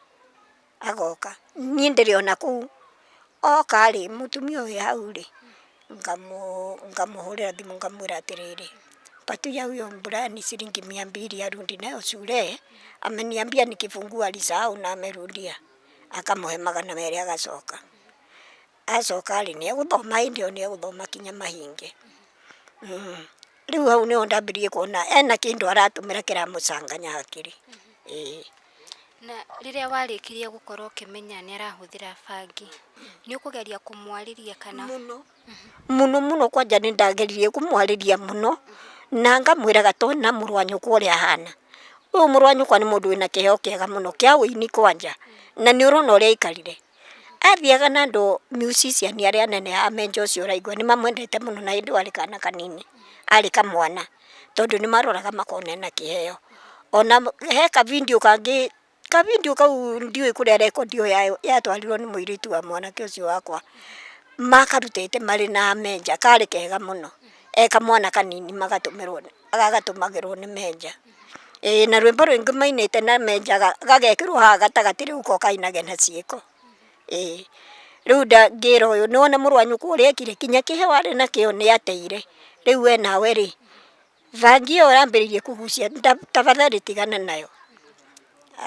agoka niĩ ndĩrĩ ona kũu oka rĩ mũtumia ũyũ hau rĩ ngamũhũrĩra thimũ ngamwĩra atĩrĩrĩ patia huyo Brian shilingi 200 arudi nayo shule ameniambia nikifungua alisahau na amerudia akamũhe 200 agacoka acoka rĩ nĩegũthoma hĩndĩ ĩyo nĩegũthoma kinya mahinge. Rĩu hau nĩho ndambĩrĩirie kuona ena kĩndũ aratũmĩra kĩramũcanganya hakiri ĩĩ. Na rĩrĩa warĩkirie gũkorwo ũkĩmenya nĩ arahũthĩra bangi, nĩ ũkũgeria kũmwarĩria kana? Mũno mũno mũno kwanja nĩ ndageririe kũmwarĩria mũno na ngamwĩraga tona mũrũ wa nyũkwa ũrĩa ahana ũyũ mũrũ wa nyũkwa nĩ mũndũ wĩna kĩheo kĩega mũno kĩa ũini kwanja na nĩ ũrona ũrĩa aikarire athiaga na andũ musician arĩa anene a Menja ũcio ũraigua nĩ mamwendete mũno na hĩndĩ ĩyo arĩ kana kanini arĩ kamwana tondũ nĩ maroraga makona ena kĩheo ona he ka video kangĩ ka video kau ndiũĩ kũrĩa rekondi ĩyo yatwarirwo nĩ mũirĩtu wa mwanake ũcio wakwa makarutĩte marĩ na Menja karĩ kega mũno e kamwana kanini magatũmĩrwo gagatũmagĩrwo nĩ Menja ĩĩ na rwĩmbo rũngĩ mainĩte na Menja gagekĩrwo haha gatagatĩ rĩu ko kainage na ciĩko ĩĩ. Rĩu ngĩra ũyũ nĩwona mũrũ wa nyũkwa ũrĩa ekire kinya kĩheo arĩ nakĩo nĩ ateire. Rĩu we nawe rĩ, bangi ĩyo ũrambĩrĩirie kũgucia tafadhali tigana nayo.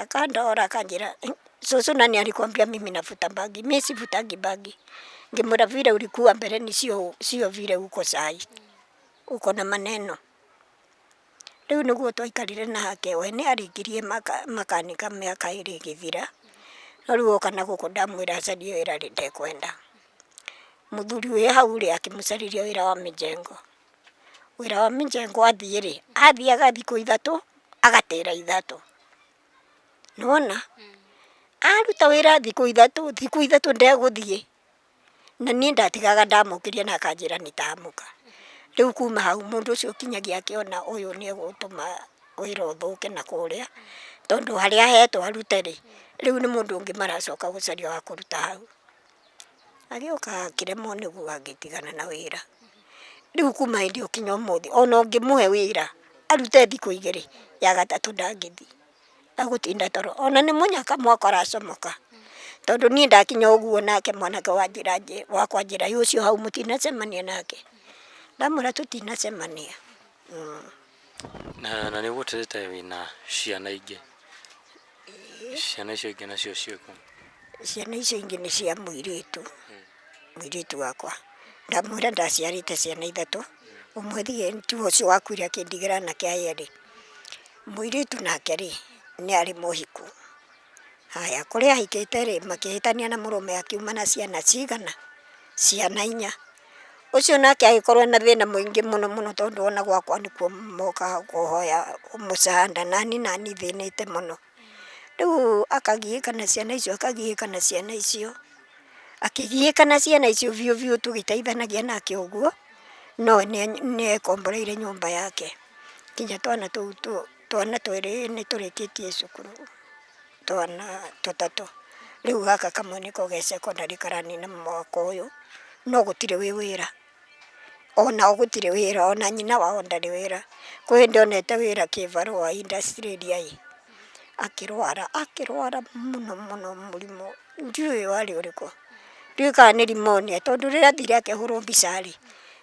Akandora akanjĩra cũcũ nani alikwambia mimi navuta bangi? Mi sivutangi bangi. Ngĩmwĩra vile ulikuwa mbeleni sio vile uko sai. Uko na maneno. Rĩu nĩguo twaikarire nake, we nĩ arĩkirie makanika mĩaka ĩrĩ ĩgĩthira, no rĩu oka na gũkũ ndamwĩra acarie wĩra rĩ ndekwenda. Mũthuri wĩ hau rĩ akĩmũcarĩria wĩra wa mĩjengo. Wĩra wa mĩjengo athiĩ rĩ, athiaga thikũ ithatũ, agatĩra ithatũ. Nĩwona? Aruta wĩra thikũ ithatũ, thikũ ithatũ ndegũthiĩ. Na niĩ ndatigaga ndamũkĩria na akanjĩra nĩ ndamũka. Rĩu kuma hau mũndũ ũcio kinyagia akĩona ũyũ nĩ egũtũma wĩra ũthũke na kũrĩa, tondũ harĩa ahetwo arute rĩ, rĩu nĩ mũndũ ũngĩ maracoka gũcaria wa kũruta hau. Agĩũka akĩremwo nĩguo agĩtigana na wĩra. Rĩu kuma hĩndĩ ĩyo kinya ũmũthĩ ona ũngĩmũhe wĩra arute thikũ igĩrĩ, ya gatatũ ndangĩthiĩ. Agũtinda toro ona nĩ mũnyaka mwaka ũracomoka tondũ niĩ ndakinya ũguo nake mwanake wa njĩra wakwa anjĩra ĩ ũcio hau mũtinacemania nake ndamwĩra tũtinacemania. Na nĩ ũgũtĩrĩte wĩna ciana ingĩ, ciana icio ingĩ nacio ciĩkũ? Ciana icio ingĩ nĩ cia mũirĩtu, mũirĩtu wakwa. Ndamwĩra ndaciarĩte ciana ithatũ, ũmwe tiwe ũcio wakuire akĩndigĩra anake aya erĩ. Mũirĩtu nake rĩ, nĩ arĩ mũhiku. Haya, kũrĩa ahikĩte rĩ, makĩhĩtania na mũrũme akiuma na ciana cigana? Ciana inya. Ũcio nake agĩkorwo ena thĩna mũingĩ mũno mũno tondũ ona gwakwa nĩkuo mokaga kũhoya mũsaada nani nani thĩnĩte mũno. Rĩu akagiĩka na ciana icio akagiĩka na ciana icio, akĩgiĩka na ciana icio biũ biũ tũgĩteithanagia nake ũguo, no nĩ ekomboreire nyũmba yake. Nginya twana tũu twana twĩrĩ nĩ tũrĩkĩtie cukuru, twana tũtatũ. Rĩu gaka kamwe nĩko ge secondary karanina mwaka ũyũ, no gũtirĩ wĩ wĩra. Onao gũtirĩ wĩra, ona nyina wao ndarĩ wĩra. Kwĩ hĩndĩ onete wĩra kĩbarũa industry area ĩ, akĩrwara, akĩrwara mũno mũno mũrimũ ndiũĩ warĩ ũrĩkũ. Ndiũĩ kana nĩ pneumonia tondũ rĩrĩa athire akĩhũrwo mbica rĩ,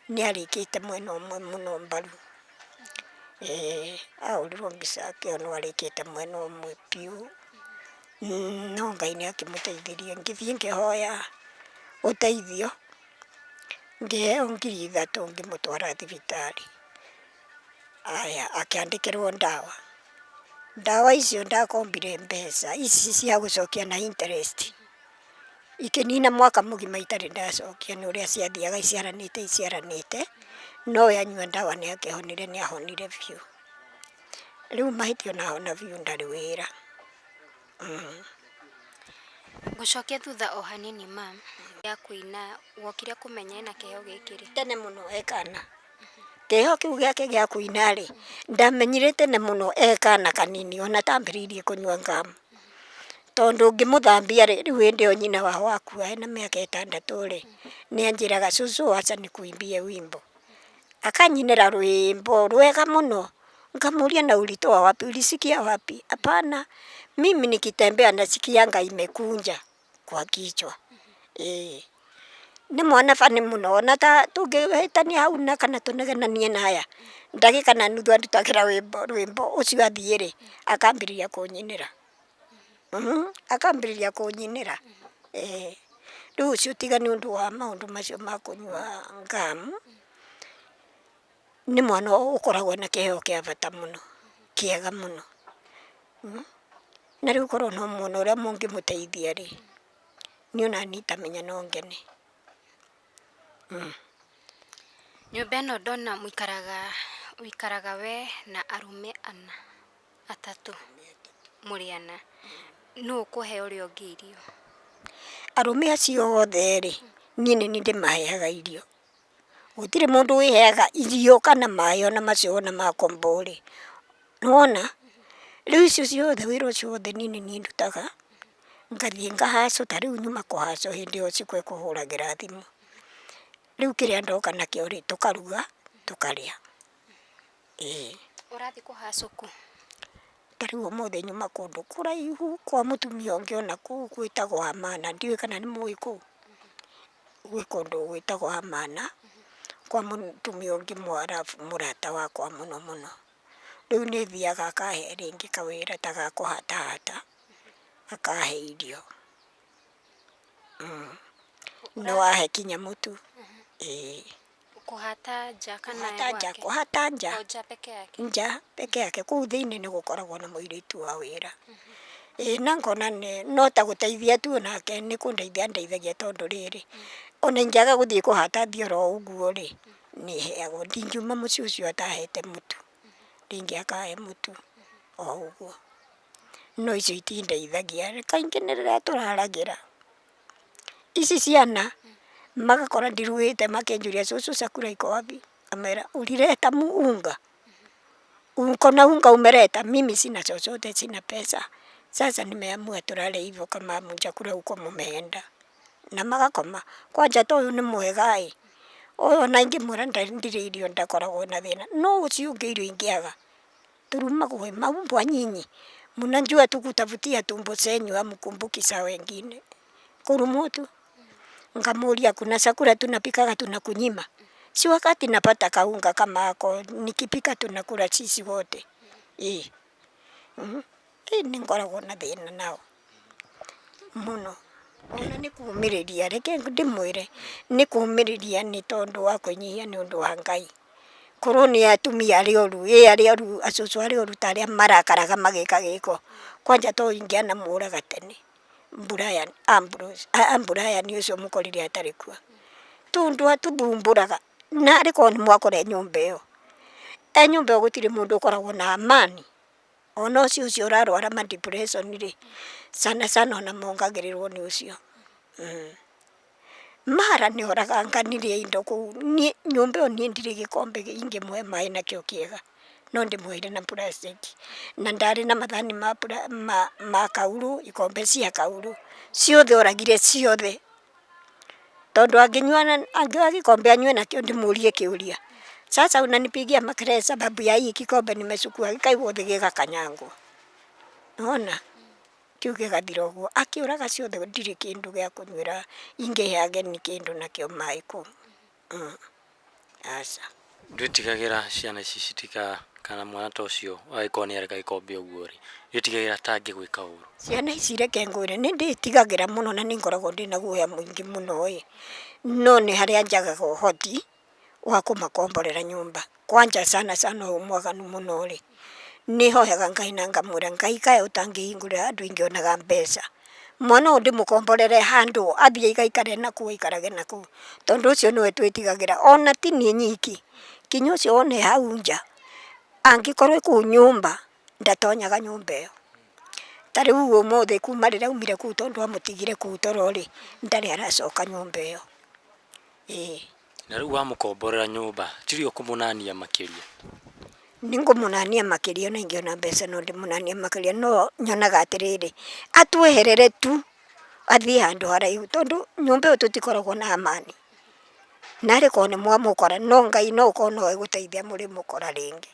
nĩ arĩkĩte mwena ũmwe mũno mbaru. Ĩĩ ahũrirwo mbica akĩonwo arĩkĩte mwena ũmwe biũ, no Ngai nĩ akĩmũteithirie. Ngĩthiĩ ngĩhoya ũteithio, ngĩheo 3000 ngĩmũtwara thibitarĩ. Aya akĩandĩkĩrwo ndawa, ndawa icio ndakombire mbeca ici cia gũcokia na interest. Ikĩnina mwaka mũgima itarĩ ndacokia nĩ ũrĩa ciathiaga iciaranĩte iciaranĩte, no we anyua ndawa nĩ akĩhonire nĩ ahonire biũ. Rĩu mahĩtia ona ahona biũ ndarĩ wĩra. Ngũcokia thutha o hanini ma, ya kũina wokire kũmenya ena kĩheo gĩkĩ rĩ? Tene mũno e kana. Kĩheo kĩu gĩake gĩa kũina rĩ, ndamenyire tene mũno e kana kanini ona atambĩrĩirie kũnyua ngamu. Tondũ ngĩmũthambia rĩ, rĩu hĩndĩ ĩyo nyina wao akua ena mĩaka ĩtandatũ rĩ, nĩ anjĩraga cũcũ acha nikuimbie wimbo. Akanyinĩra rwĩmbo rwega mũno, ngamũria na ulitoa wapi, ulisikia wapi? Hapana, mimi nikitembea nasikianga imekunja kwa kichwa. Ĩĩ. Nĩ mwana funny mũno ona ta tũngĩhĩtania hau na kana tũnegenanie na aya, ndagĩka na nuthu andutagĩra rwĩmbo rwĩmbo ũcio athiĩ rĩ, akambĩrĩria kũnyinĩra. Akambĩrĩria kũnyinĩra. Ĩĩ. Rĩu ũcio tiga nĩ ũndũ wa maũndũ macio ma kũnyua ngamu, nĩ mwana ũkoragwo na kĩheo kĩa bata mũno, kĩega mũno. Na rĩu korwo no muone ũrĩa mũngĩmũteithia rĩ, niĩ ona niĩ itamenya no ngene. Nyũmba ĩno ndona mũikaraga ũikaraga we na arũme ana, atatũ, mũrĩ ana. Nũ ũkũhe ũrĩa ũngĩ irio? Arũme acio othe rĩ, niĩ nĩ niĩ ndĩmaheaga irio. Gũtirĩ mũndũ wĩheaga irio kana maĩ ona macio wona ma kombo rĩ, nĩwona? Rĩu icio ciothe wĩra ũcio wothe niĩ nĩ niĩ ndutaga, ngathiĩ ngahacwo ta rĩu nyuma kũhacwo hĩndĩ ĩyo Shiko ekũhũragĩra thimũ. Rĩu kĩrĩa ndoka nakĩo rĩ, tũkaruga, tũkarĩa, ĩĩ. Ũrathiĩ kũhacwo kũ? Ta rĩu ũmũthĩ nyuma kũndũ kũraihu kwa mũtumia ũngĩ ona kũu gwĩtagwo Amana, ndiũĩ kana nĩ mũĩ kũu. Gwĩ kũndũ gwĩtagwo Amana, kwa mũtumia ũngĩ Mũarabu mũrata wakwa mũno mũno. Rĩu nĩ thiaga akahe rĩngĩ kawĩra ta ga kũhatahata, akahe irio. No ahe kinya mũtu, ĩĩ. Kũhata nja kana Kũhata nja, gwake? kũhata nja. O nja peke yake? Nja peke yake, kũu thĩinĩ nĩ gũkoragwo na mũirĩtu wa wĩra. Ĩĩ na ngona nĩ no ta gũteithia tu onake nĩ kũndeithia andeithagia tondũ rĩrĩ, ona ingĩaga gũthiĩ kũhata thiĩ oro ũguo rĩ, nĩ heagwo. Ndingiuma mũciĩ ũcio atahete mũtu, rĩngĩ akahe mũtu o ũguo. No icio itindeithagia, kaingĩ nĩ rĩrĩa tũraragĩra. Ici ciana magakora ndiruĩte makenjũria cũcũ chakula iko wapi? Ngamera ulileta unga? Uko na unga umeleta? Mimi sina chochote, sina pesa. Sasa nimeamua tulale hivyo kama hamjakula huko mumeenda. Na magakoma. Kwanja ta ũyũ nĩ mwega ĩ, ũyũ ona ingĩmwĩra ndirĩ irio ndakoragwo na thĩna, no ũcio ũngĩ irio ingĩaga Turumagwo maumbwa nyinyi, mnajua tu kutafutia tumbo zenyu hamkumbuki za wengine. Kurumwo tu. Nkamuuria kuna chakula tunapikaga tunakunyima? Si wakati napata kaunga kama ako nikipika tunakula sisi wote. Ĩĩ. Ĩĩ nĩngoragwo na thĩna nao mũno. Ona nĩ kũũmĩrĩria, reke ndĩmwĩre nĩ kũũmĩrĩria nĩ tondũ wa kwĩnyihia nĩ ũndũ wa Ngai. Korwo nĩ atumia arĩa oru, ĩ arĩa oru, acũcũ arĩa oru ta arĩa marakaraga magĩka gĩko, kwanja to ingĩanamũraga tene, Brian, Ambrose, Brian ũcio mũkorire atarĩ kuo. Tondũ atũthumbũraga, narĩ korwo nĩ mwakora e nyũmba ĩyo, e nyũmba ĩyo gũtirĩ mũndũ ũkoragwo na amani, ona ũcio ũcio ũrarwara ma depression rĩ, sana sana ona mongagĩrĩrwo nĩ ũcio. Mara nĩ oraganganirie indo kũu, niĩ nyũmba ĩyo niĩ ndirĩ gĩkombe ingĩmũhe maĩ nakĩo kĩega, no ndĩmũheire na plastic, na ndarĩ na mathani ma ma ma kaurũ, ikombe cia kaurũ, ciothe oragire ciothe, tondũ angĩnyua angĩoya gĩkombe anyue nakĩo ndĩmũrie kĩũria, sasa unanipigia makelele sababu ya hii kikombe nimechukua, gĩkaigwo thĩ gĩgakanyangwo, nĩwona. Kĩu gĩgathira ũguo. Akĩũraga ciothe ndirĩ kĩndũ gĩa kũnyuĩra ingĩhe ageni kĩndũ nakĩo maĩ kũu. Aca. Ndwĩtigagĩra ciana ici citika kana mwana ta ũcio angĩkorwo nĩ areka gĩkombe ũguo rĩ, ndwĩtigagĩra ta angĩgwĩka ũru? Ciana ici reke ngwĩre nĩ ndĩtigagĩra mũno na nĩ ngoragwo ndĩna guoya mũingĩ mũno ĩ, no nĩ harĩa njagaga ũhoti wa kũmakomborera nyũmba. Kwanja sana sana ũyũ mwaganu mũno-rĩ, nĩhoyaga Ngai na ngamwĩra, Ngai kaĩ ũtangĩhingũrĩra handũ ingĩonaga mbeca, mwana ũyũ ndĩmũkomborere handũ athiĩ agaikare nakũu aikarage nakũu, tondũ ũcio nĩwe twĩtigagĩra, ona ti niĩ nyiki, kinya ũcio wona e hau nja, angĩkorwo e kũu nyũmba, ndatonyaga nyũmba ĩyo. Ta rĩu ũmũthĩ kuma rĩrĩa aumire kũu tondũ amũtigire kũu toro-rĩ, ndarĩ aracoka nyũmba ĩyo. Ĩĩ. Na rĩu wamũkomborera nyũmba, tirĩ ũkũmũnania makĩria? Nĩ ngũmũnania makĩria ona ingĩona mbeca no ndĩmũnanie makĩria, no nyonaga atĩrĩrĩ, atweherere tu, athiĩ handũ haraihu tondũ nyũmba ĩyo tũtikoragwo na amani. Narĩ korwo nĩ mwamũkora, no Ngai no ũkorwo no egũteithia mũrĩmũkora rĩngĩ.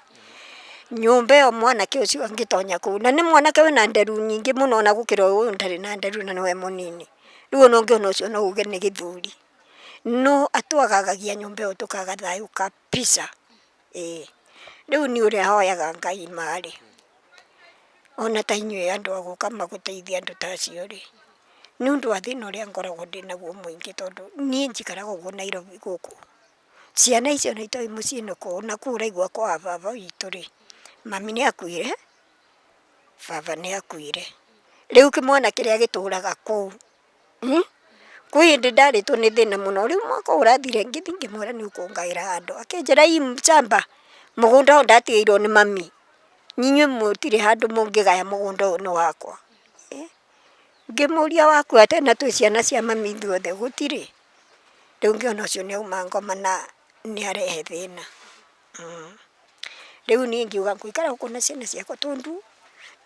Nyũmba ĩyo mwanake ũcio angĩtonya kũu, na nĩ mwanake wĩna nderu nyingĩ mũno ona gũkĩra ũyũ ndarĩ na nderu na nĩwe mũnini. Rĩu ona ũngĩona ũcio no uge nĩ gĩthuri. No atwagagagia nyũmba ĩyo tũkaga thayũ kabisa, ĩĩ. Rĩu niĩ ũrĩa hoyaga Ngai ma rĩ, ona ta inyuĩ andũ a gũka magũteithia andũ ta acio rĩ, nĩ ũndũ wa thĩna ũrĩa ngoragwo ndĩnaguo mũingĩ tondũ niĩ njikaraga ũguo Nairobi gũkũ, ciana icio ona itoĩ mũciĩ nĩ kũ, na kũu ũraigua kwa baba witũ rĩ, mami nĩ akuire, baba nĩ akuire. Rĩu kĩmwana kĩrĩa gĩtũraga kũu Kwĩ hĩndĩ ndarĩtwo nĩ thĩna mũno, rĩu mwaka ũyũ ũrathirire ngĩthiĩ ngĩmwĩra nĩ ũkũngaĩra handũ, akĩnjĩra ii shamba mũgũnda ũyũ ndatigĩirwo nĩ mami, inyuĩ mũtirĩ handũ mũngĩgaya mũgũnda ũyũ nĩ wakwa. Ngĩmũria waku atĩa na twĩ ciana cia mami ithuothe, gũtirĩ. Rĩu ngĩona ũcio nĩ auma ngoma na nĩ arehe thĩna. Rĩu niĩ ngiuga ngũikara gũkũ na ciana ciakwa tondũ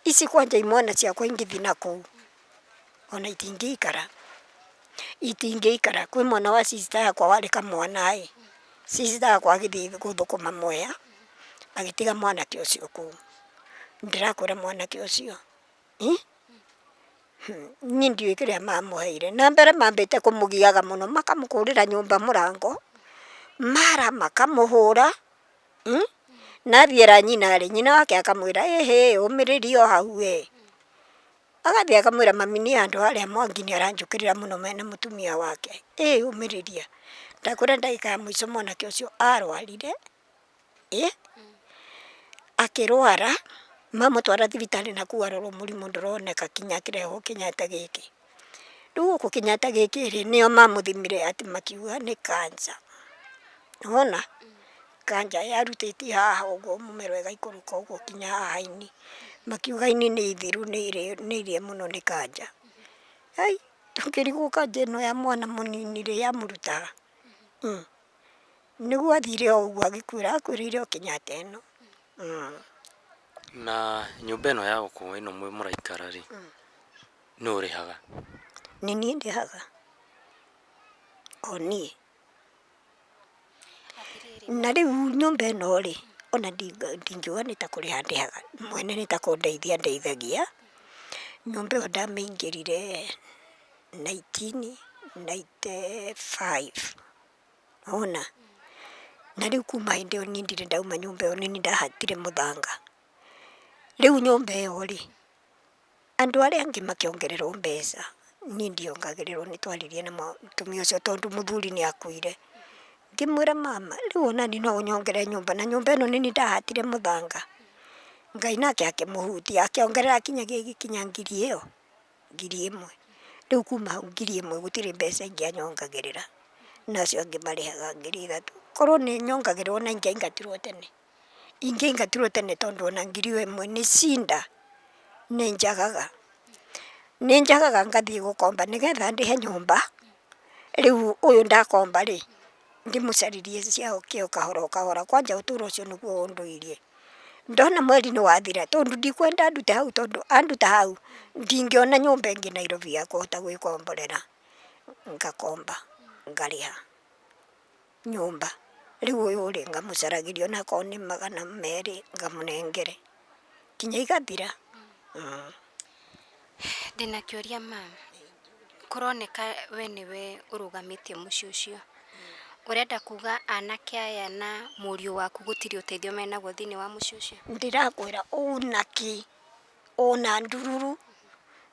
ici kwanja imwana ciakwa ingĩthiĩ nakũu ona itingĩikara, itingĩikara. Kwĩ mwana wa sister yakwa warĩ kamwana ĩ, sister yakwa agĩthiĩ gũthũkũma Mwea, agĩtiga mwanake ũcio kũu. Ndĩrakwĩra mwanake ũcio, Niĩ ndiũĩ kĩrĩa mamũheire. Na mbere mambĩte kũmũgiaga mũno, makamũkũrĩra nyũmba mũrango, mara makamũhũra, Na athiĩ era nyina rĩ, nyina wake akamwĩra ĩhĩ ũmĩrĩria o hau we. Agathiĩ akamwĩra mami niĩ handũ harĩa Mwangi nĩ aranjũkĩrĩra mũno mena mũtumia wake. Ĩ ũmĩrĩria. Ndakwĩra ndagĩka ya mũico mwanake ũcio arwarire. Ĩ, akĩrwara, mamũtwara thibitarĩ na kũu arorwo mũrimũ ndũroneka kinya akĩrehwo Kenyatta gĩkĩ. Rĩu gũkũ Kenyatta gĩkĩ rĩ, nĩo mamũthimire atĩ makiuga nĩ cancer. Nĩwona? Kanja yarutĩtie haha ũguo mũmero ĩgaikũrũka ũguo kinya haha ini. Makiuga ini nĩ ithiru nĩ irĩe mũno nĩ kanja. Ai, tũkĩrigwo kanja ĩno ya mwana mũnini rĩ, yamũruta ha? Nĩguo athire o ũguo agĩkuĩra, akuĩrĩire o Kenyatta ĩno. Na nyũmba ĩno ya gũkũ ĩno mũraikara rĩ, nũ ũrĩhaga? Nĩ niĩ ndĩhaga, o niĩ. Na rĩu nyũmba ĩno rĩ, ona ndingiuga nĩ ta kũrĩha ndĩhaga, mwene nĩ ta kũndeithia andeithagia. Nyũmba ĩyo ndamĩingĩrire 1995. Wona? Na rĩu kuma hĩndĩ ĩyo niĩ ndirĩ ndauma nyũmba ĩyo nĩ niĩ ndahatire mũthanga. Rĩu nyũmba ĩyo rĩ, andũ arĩa angĩ makĩongererwo mbeca, niĩ ndiongagĩrĩrwo nĩ twaririe na mũtumia ũcio tondũ mũthuri nĩ akuire. Ngĩmwĩra mama rĩu ona niĩ no ũnyongerere nyũmba na nyũmba ĩno nĩ niĩ ndahatire mũthanga. Ngai nake akĩmũhutia akĩongerera nginyagia ĩgĩkinya ngiri ĩyo. 1000. Rĩu kuma hau 1000 gũtirĩ mbeca ingĩ anyongagĩrĩra, na acio angĩ marĩhaga 3000. Korwo nĩ nyongagĩrĩrwo ona ingĩaingatirwo tene, ingĩaingatirwo tene tondũ ona 1000 nĩ cinda, nĩ njagaga. Nĩ njagaga ngathiĩ gũkomba nĩgetha ndĩhe nyũmba, rĩu ũyũ ndakomba rĩ, ndĩmũcarĩrie cia o kahora o kahora, kwanja ũtũro ũcio nĩguo ũndũirie. Ndona mweri nĩ wathira tondũ ndikwenda andute hau tondũ anduta hau ndingĩona nyũmba ĩngĩ Nairobi ya kũhota gwĩkomborera, ngakomba ngarĩha nyũmba. Rĩu ũyũ rĩ ngamũcaragĩria ona akorwo nĩ 200 ngamũnengere nginya igathira. Ndĩna kĩũria ma, kũroneka we nĩwe ũrũgamĩtie mũciĩ ũcio. Ũrenda kuga anake aya na mũriũ waku gũtirĩ ũteithio menaguo thĩinĩ wa mũciĩ ũcio? Ndĩrakwĩra ona kĩ, ona ndururu.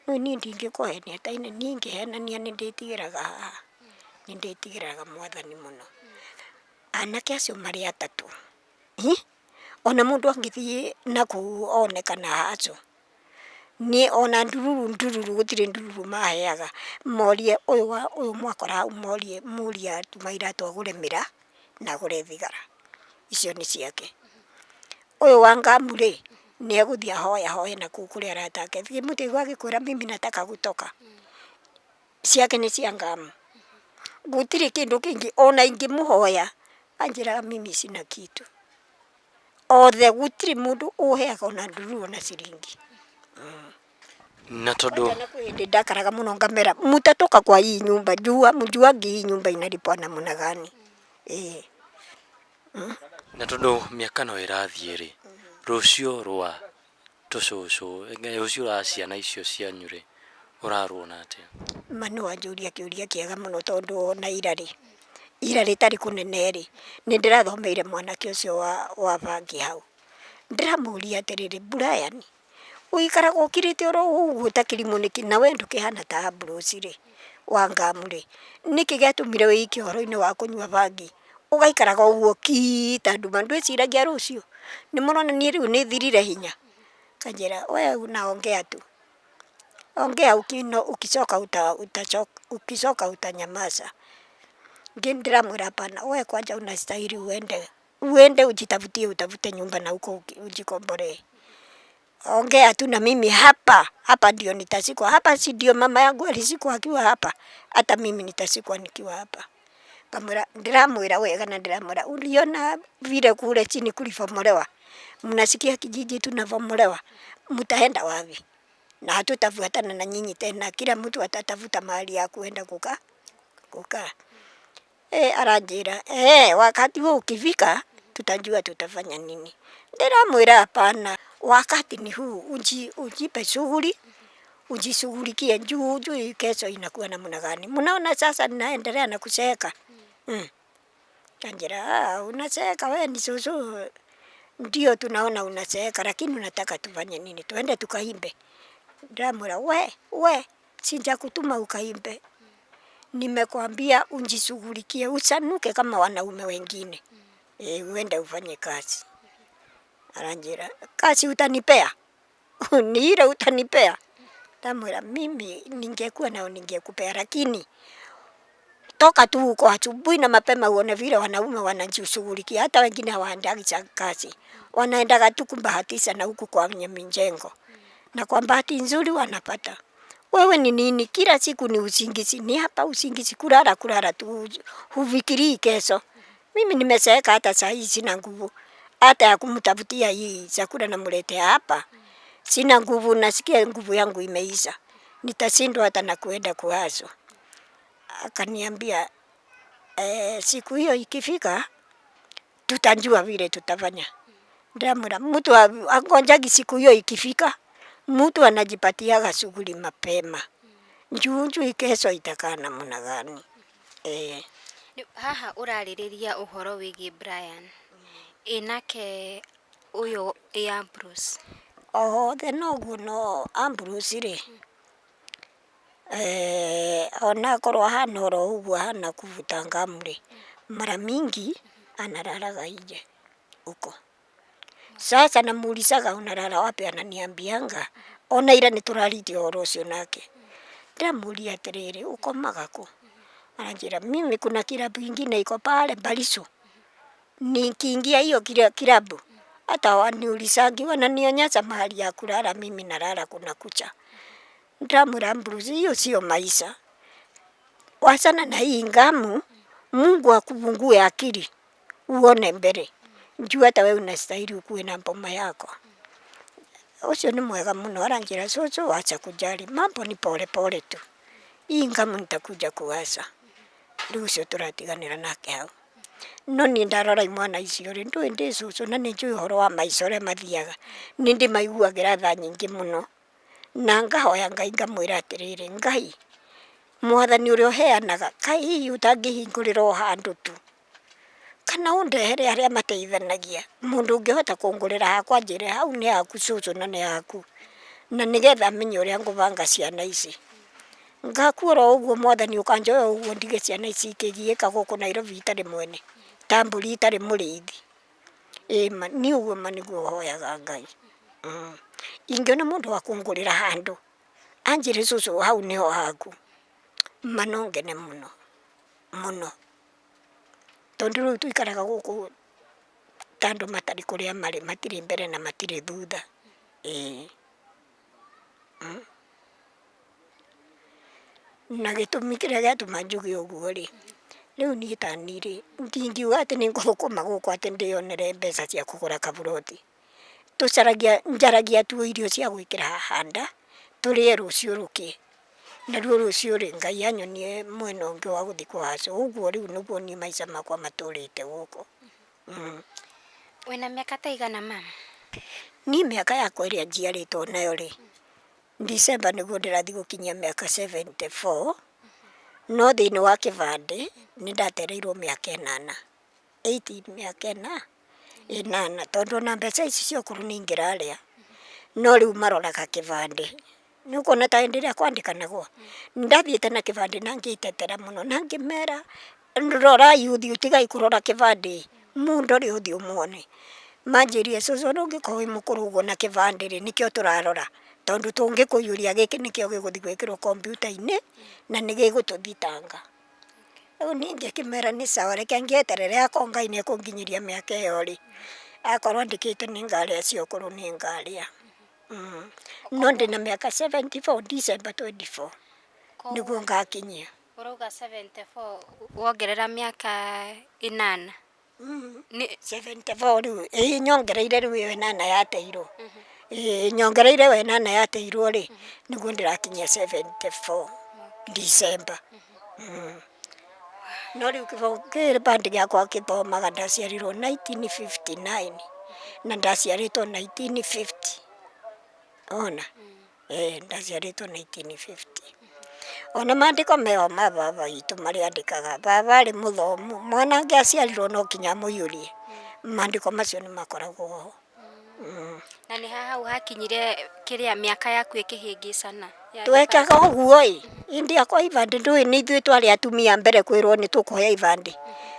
Rĩu niĩ ndingĩkũhenia ta niĩ ingĩhenania nĩ ndĩtigĩraga haha, nĩ ndĩtigĩraga mwathani mũno. Anake acio marĩ atatũ, ona mũndũ angĩthiĩ nakũu one kana aco. Niĩ ona ndururu ndururu gũtirĩ ndururu maheaga, morie ũyũ wa ũyũ mwakora hau morie mũrie atuma iratũ agũre mĩraa na agũre thigara, icio nĩ ciake. Ũyũ wa ngamu rĩ, nĩ egũthiĩ ahoyahoye nakũu kũrĩ arata ake, thiĩ mũthiĩ agĩkwĩra mimi nataka kutoka, ciake nĩ cia ngamu. Gũtirĩ kĩndũ kĩngĩ ona ingĩmũhoya anjĩraga mimi sina kitu. Othe gũtirĩ mũndũ ũheaga ona ndururu ona ciringi. Na tondũ Na kwĩ hĩndĩ ndakaraga mũno ngamera mutatoka kwa hii nyumba juu hamjuangi hii nyumba inalipwa namna gani. Ĩĩ. Na tondũ mĩaka no ĩrathiĩ rĩ, rũciũ rwa tũcũcũ, rũciũ rwa ciana icio cianyu rĩ, ũraruona atĩa? Ma nĩ wanjũria kĩũria kĩega mũno tondũ ona ira rĩ, ira rĩtarĩ kũnene rĩ, nĩ ndĩrathomeire mwanake ũcio wa bangi hau. Ndĩramũria atĩrĩrĩ, Brian, ũikaraga ũkirĩte oro ũguo ta kĩrimũ nĩkĩ na we ndũkĩhana ta Ambrose rĩ, wa ngamu rĩ, nĩkĩ gĩatũmire wĩikie ũhoro-inĩ wa kũnyua bangi? Ũgaikaraga ũguo ki ta nduma, ndwĩciragia rũciũ? Nĩ mũrona niĩ rĩu nĩ thirire hinya? Akanjĩra we unaongea tu. Ongea ukichoka ukichoka utanyamaza. Ndĩramwĩra hapana, we kwanja unastahili uende uende ujitafutie utafute nyumba na huko ujikombolee. Ongea tu na mimi hapa hapa ndio nitashikwa hapa, si ndio mama yangu alishikwa akiwa hapa, hata mimi nitashikwa nikiwa hapa. Ngamwĩra ndĩramwĩra wega na ndĩramwĩra uliona vile kule chini kulibomolewa, mnasikia kijiji tunabomolewa, mtaenda wapi? Na hatutafuatana na nyinyi tena, kila mtu atatafuta mahali ya kuenda kukaa kukaa. Eh, aranjĩra eh, wakati huo ukifika tutajua tutafanya nini. Ndĩramwĩra hapana, wakati ni huu, ujipe shughuli. Ujishughulikie juu hujui kesho inakuwa namna gani. Mnaona sasa ninaendelea na kuzeeka. Anjira, "Ah, unazeeka wewe ni shosho. Ndio tunaona unazeeka, lakini unataka tufanye nini? Tuende tukaimbe?" Ndamwira, "We, we, sijakutuma ukaimbe. Nimekwambia ujishughulikie, usanuke kama wanaume wengine. Uende ufanye kazi." Aranjira, "Kazi utanipea? Ni ile utanipea?" Ndamwira, "Mimi ningekuwa nao ningekupea, lakini toka tu huko asubuhi na mapema uone vile wanaume wanajishughulikia. Hata wengine hawaendagi cha kazi, wanaendaga tu kubahatisha na huku kwa mijengo, na kwa bahati nzuri wanapata. Wewe ni nini? Kila siku ni usingizi, ni hapa usingizi, kulala kulala tu, hufikirii kesho. Mimi nimezeeka, hata saa hii sina nguvu hata ya kumtafutia hii chakula namletea hapa. Sina nguvu, nasikia nguvu yangu imeisha, nitashindwa hata na kuenda kuhustle." Akaniambia, "Siku hiyo ikifika tutajua vile tutafanya." Ndamwira, "Mtu angonjagi siku hiyo ikifika, mtu anajipatiaga shughuli mapema. Juu hujui kesho itakaa namna gani." Rĩu haha ũrarĩrĩria ũhoro wĩgiĩ Brian, ĩ nake ũyũ ĩ Ambrose? Othe noguo, no Ambrose rĩ, onakorwo ahana oro ũguo ahana kuvuta ngamu rĩ, mara mingi analalaga nje huko. Sasa namuulizaga, "Unalala wapi?" Ananiambianga, ona ira nĩtũraririe ũhoro ũcio nake. Ndĩramuria atĩrĩrĩ, "Ũkomaga kũ?" Ananjĩra, "Mimi kuna kilabu ingine iko pale Bariso. Nikiingia hiyo kilabu hata waniulizangi, wananionyesha mahali ya kulala, mimi nalala kuna kucha." Ndamwĩra, "Ambrose, hiyo sio maisha. Wachana na hii ngamu, Mungu akufungue akili uone mbele. Juu hata wewe unastahili ukuwe na boma yako." Ũcio nĩ mwega mũno, aranjĩra, "Cũcũ, wacha kujali, mambo ni pole pole tu. Hii ngamu nitakuja kuwacha." Rĩu ũcio tũratiganĩra nake hau. No niĩ ndarora imwana icio rĩ, ndũĩ ndĩ cũcũ na nĩ njũĩ ũhoro wa maica ũrĩa mathiaga. Nĩ ndĩmaiguagĩra tha nyingĩ mũno. Na ngahoya Ngai ngamwĩra atĩrĩrĩ, "Ngai, mwathani ũrĩa ũheanaga, kaĩ hihi ũtangĩhingũrĩra o handũ tu. Kana ũndehere arĩa mateithanagia. Mũndũ ũngĩhota kũngũrĩra hakwa anjĩre hau nĩ haku cũcũ na nĩ haku. Na nĩgetha menye ũrĩa ngũbanga ciana ici. Ngakua oro ũguo mwathani ũkanjoya ũguo ndige ciana ici ikĩgiĩka gũkũ Nairobi itarĩ mwene. Ta mbũri itarĩ mũrĩithi." Ĩ ma niĩ ũguo ma nĩguo hoyaga Ngai. Ingĩona mũndũ wa kũngũrĩra handũ, anjĩre, "Cũcũ, hau nĩho haku." Ma no ngene mũno. Mũno. Tondũ rĩu tũikaraga gũkũ ta andũ matarĩ kũrĩa marĩ, matirĩ mbere na matirĩ thutha. Ĩĩ. Na gĩtũmi kĩrĩa gĩatũma njuge ũguo rĩ, rĩu niĩ ta niĩ rĩ, ndingiuga atĩ nĩ ngũthũkũma gũkũ atĩ ndĩyonere mbeca cia kũgũra kaburoti. Tũcaragia, njaragia tu irio cia gwĩkĩra haha nda, tũrĩe rũciũ rũkĩe. Naruo rũciũ rĩ, Ngai anyonie mwena ũngĩ wa gũthiĩ kũhacwo. Ũguo rĩu nĩguo niĩ maica makwa matũrĩte gũkũ. Wĩna mĩaka ta igana, mama? Niĩ mĩaka yakwa ĩrĩa njiarĩtwo nayo rĩ, December nĩguo ndĩrathiĩ gũkinyia mĩaka 74, no thĩinĩ wa kĩbandĩ nĩ ndatereirwo mĩaka 8. 80 mĩaka 8 tondũ ona mbeca ici cia ũkũrũ nĩ ingĩrarĩa, no rĩu maroraga kĩbandĩ. Nĩ ũkuona ta hĩndĩ ĩrĩa kwandĩkanagwo, ndathiĩte na kĩbandĩ na ngĩtetera mũno na ngĩmera, "Rorai ũthiũ, tigai kũrora kĩbandĩ, mũndore ũthiũ muone." Manjĩrire, "Cũcũ, ndũngĩkorwo wĩ mũkũrũ ũguo na kĩbandĩ rĩ, nĩkĩo tũrarora, tondũ tũngĩkũiyũria gĩkĩ nĩkĩo gĩgũthiĩ gwĩkĩrwo kompiuta-inĩ na nĩ gĩgũtũthitanga." Rĩu niĩ ngĩkĩmera nĩ sawa, reke ngĩeterere akorwo Ngai nĩ ekũnginyĩria mĩaka ĩyo rĩ, akorwo andĩkĩte nĩ ngarĩa cia ũkũrũ nĩ ngarĩa. No ndĩna mĩaka 74, December 24 nĩguo ngakinyia. Ũrauga 74 wongerera mĩaka 8. Nĩ 74 rĩu, ĩĩ, nyongereire rĩu ĩyo 8 yateirwo. Ĩĩ, nyongereire ĩyo 8 yateirwo rĩ, nĩguo ndĩrakinyia 74 December. No rĩu kĩbandĩ gĩakwa gĩthomaga ndaciarirwo 1959 na ndaciarĩtwo 1950. Ona? Ndaciarĩtwo 1950. Ona maandĩko meho ma baba witũ marĩa andĩkaga, baba arĩ mũthomu, mwana angĩaciarirwo no kinya amũiyũrie, maandĩko macio nĩ makoragwo ho. Na nĩ ha hau hakinyire kĩrĩa mĩaka yaku ĩkĩhĩngĩcana? Twekaga ũguo ĩ, hĩndĩ yakwa ibandĩ ndũĩ nĩ ithuĩ twarĩ atumia a mbere kwĩrwo nĩ tũkũheo ibandĩ,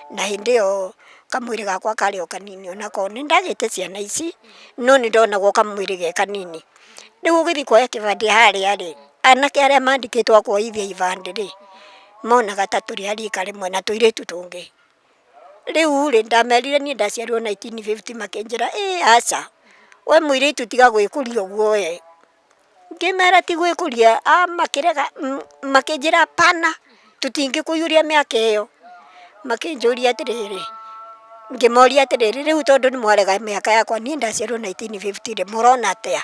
na hĩndĩ ĩyo kamwĩrĩ gakwa karĩ o kanini onako nĩ ndagĩte ciana ici, no nĩ ndonagwo kamwĩrĩ ge kanini. Rĩu ũgĩthiĩ kuoya kĩbandĩ harĩa rĩ, anake arĩa mandĩkĩtwo a kuoithia ibandĩ rĩ, monaga ta tũrĩ a rika rĩmwe na tũirĩtu tũngĩ. Rĩu rĩ, ndamerire niĩ ndaciarirwo 1950 makĩnjĩra ĩ aca, we mũirĩtu tiga gwĩkũria ũguo we. Ngĩmera ti gwĩkũria, a makĩrega makĩnjĩra apana tũtingĩkũiyũria mĩaka ĩyo. Makĩnjũria atĩrĩrĩ, ngĩmoria atĩrĩrĩ, rĩu tondũ nĩ mwarega mĩaka yakwa niĩ ndaciarirwo 1950 rĩ, mũrona atĩa?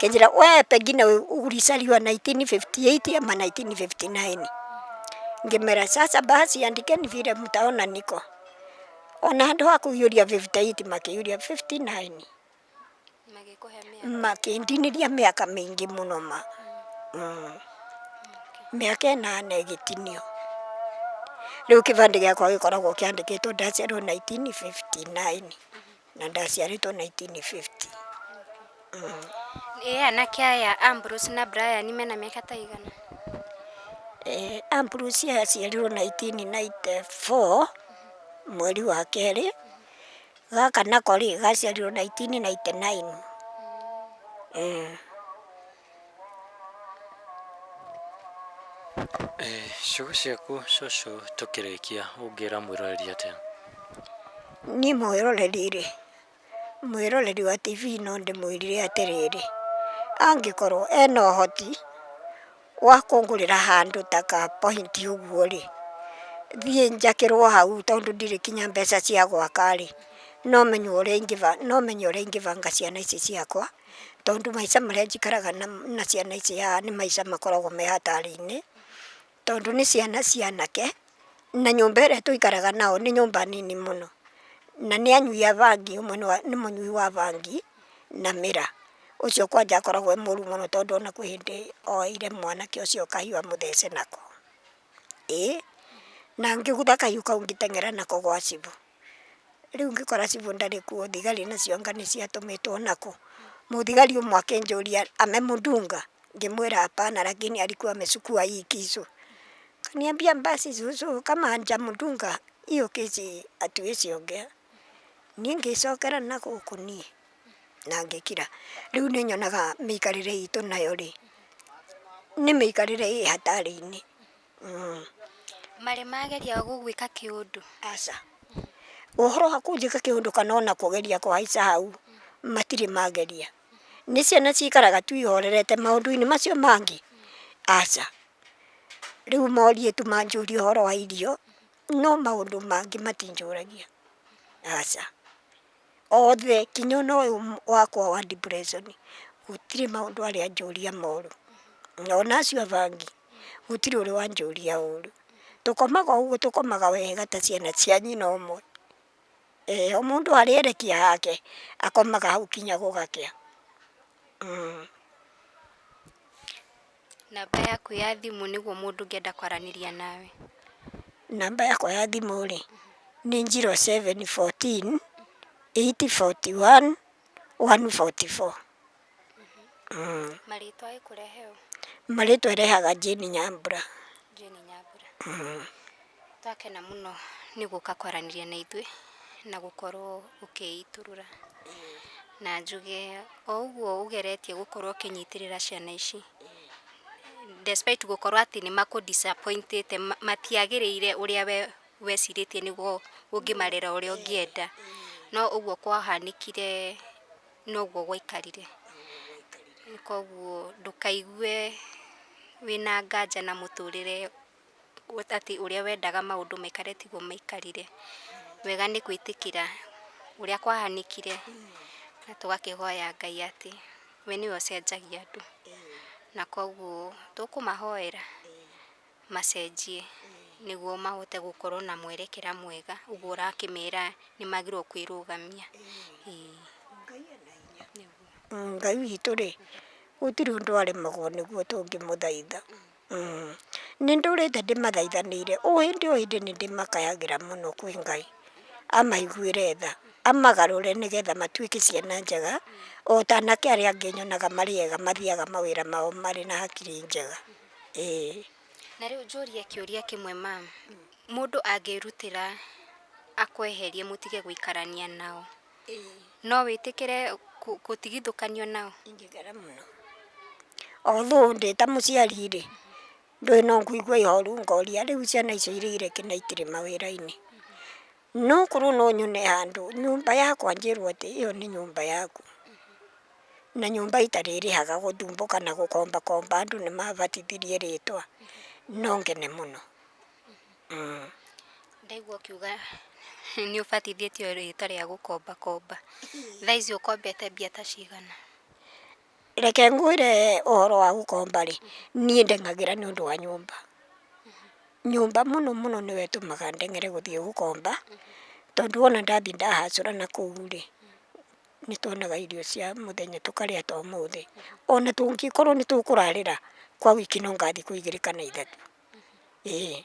Makĩnjĩra we pengine ulizaliwa 1958 ama 1959. Ngĩmera sasa basi andikeni vile mtaona niko. Ona handũ ha kũiyũria 58 makĩiyũria 59. Makĩndinĩria mĩaka mĩingĩ mũno ma. Mĩaka ĩnana ĩgĩtinio. Rĩu kĩbandĩ gĩakwa gĩkoragwo kĩandĩkĩtwo ndaciarirwo 1959 na ndaciarĩtwo 1950. Ĩ anake aya Ambrose na Brian mena mĩaka ta ĩigana? Ambrose aciarirwo 1994 mweri wa kerĩ. Gaka nako rĩ, gaciarirwo 1999. Ciugo ciaku cũcũ tũkĩrĩkia ũngĩra mwĩroreri atĩa? Niĩ mwĩroreri rĩ, mwĩroreri wa TV no ndĩmwĩrire atĩrĩrĩ, angĩkorwo ena ũhoti wa kũngũrĩra handũ ta ka point ũguo rĩ, thiĩ njakĩrwo hau tondũ ndirĩ kinya mbeca cia gwaka rĩ, no menye ũrĩa ingĩba no menye ũrĩa ingĩbanga ciana ici ciakwa, tondũ maica marĩa njikaraga na ciana ici haha nĩ maica makoragwo me hatari-inĩ, tondũ nĩ ciana cia anake, na nyũmba ĩrĩa tũikaraga nao nĩ nyũmba nini mũno, na nĩ anyui a bangi, ũmwe nĩ mũnyui wa bangi na mĩraa. Ũcio kwanja akoragwo e mũru mũno tondũ ona kwĩ hĩndĩ oeire mwanake ũcio kahiũ amũthece nako. Ĩĩ, na ngĩgutha kahiũ kau ngĩteng'era nako gwa cibũ. Rĩu ngĩkora cibũ ndarĩ kuo, thigari nacio anga nĩ ciatũmĩtwo nakũ. Mũthigari ũmwe akĩnjũria amemdunga? Ngĩmwĩra hapana lakini alikuwa amechukua hii kisu. Akaniambia basi zuzu kama hajamdunga hiyo kesi hatuwezi ongea. Niĩ ngĩcokera na gũkũ niĩ. na ngĩkira. Rĩu nĩ nyonaga mĩikarĩre itũ nayo rĩ, nĩ mĩikarĩre ĩ hatarĩ-inĩ. Marĩ mageria gũgwĩka kĩũndũ? Aca. Ũhoro wa kũnjĩka kĩũndũ kana ona kũgeria kũhaica hau, matirĩ mageria. Nĩ ciana cikaraga tu ihorerete maũndũ-inĩ macio mangĩ, aca. Rĩu morie tu manjũrie ũhoro wa irio, no maũndũ mangĩ matinjũragia, aca. Othe kinya ona ũyũ wakwa wa depression gũtirĩ maũndũ arĩ anjũria moru. Ona acio a bangi gũtirĩ ũrĩ wanjũria ũru. Tũkomaga o ũguo tũkomaga wega ta ciana cia nyina ũmwe. Ĩĩ o mũndũ harĩa erekia hake akomaga hau kinya gũgakĩa. Namba yaku ya thimũ nĩguo mũndũ ũngĩenda kwaranĩria nawe. Namba yakwa ya thimũ rĩ, nĩ 0714 841 144. Marĩtwa ĩkũrehe ũ? Marĩtwa ĩrehaga Jane Nyambura. Jane Nyambura. Twakena mũno nĩ gũka kwaranĩria na ithuĩ na gũkorwo ũkĩitũrũra. Na njuge o ũguo ũgeretie gũkorwo ũkĩnyitĩrĩra ciana ici, despite gũkorwo atĩ nĩ makũ disappoint ĩte, matiagĩrĩire ũrĩa we wecirĩtie nĩguo ũngĩmarera ũrĩa ũngĩenda, no ũguo kwahanĩkire noguo gwaikarire. Koguo ndũkaigue wĩna nganja na mũtũrĩre atĩ ũrĩa wendaga maũndũ maikare tiguo maikarire. Wega nĩ gwĩtĩkĩra ũrĩa kwahanĩkire na tũgakĩhoya Ngai atĩ we nĩwe ũcenjagia andũ. Na koguo tũkũmahoera macenjie nĩguo mahote gũkorwo na mwerekera mwega ũguo ũrakĩmera nĩ magĩrĩirwo kwĩrũgamia. Ĩĩ. Ngai witũ rĩ, Gũtirĩ ũndũ aremagwo nĩguo tũngĩmũthaitha. Nĩ ndũrĩte ndĩmathaithanĩire o hĩndĩ o hĩndĩ nĩ ndĩmakayagĩra mũno kwĩ Ngai amaiguĩre tha, amagarũre nĩgetha matuĩke ciana njega o ta anake arĩa angĩ nyonaga marĩ ega mathiaga mawĩra mao marĩ na hakiri njega. Ĩĩ. Na rĩu njũrie kĩũria kĩmwe ma, mũndũ angĩrutĩra akweherie mũtige gũikarania nao, no wĩtĩkĩre gũtigithũkanio nao? Ingĩkena mũno. Although ndĩ ta mũciari rĩ, ndũĩ no ngũigua ihoru ngoria rĩu ciana icio irĩire kĩ na itirĩ mawĩra-inĩ. No korwo no nyone handũ nyũmba yakwa njĩrwo atĩ ĩyo nĩ nyũmba yaku, na nyũmba itarĩ ĩrĩhaga gũthumbũka na gũkombakomba andũ nĩ mabatithirie rĩtwa, no ngene mũno. Ndaigua ũkiuga nĩ ũbatithĩtio rĩtwa rĩa gũkombakomba. Thaa ici ũkombete mbia ta cigana? Reke ngwĩre ũhoro wa gũkomba rĩ, niĩ ndeng'agĩra nĩ ũndũ wa nyũmba. Nyũmba mũno mũno nĩyo ĩtũmaga ndeng'ere gũthiĩ gũkomba, tondũ wona ndathiĩ ndahacũra na kũu rĩ, nĩ tuonaga irio cia mũthenya tũkarĩa ta ũmũthĩ. Ona tũngĩkorwo nĩ tũkũrarĩra kwa wiki no nga thikũ igĩrĩ kana ithatũ. Ĩĩ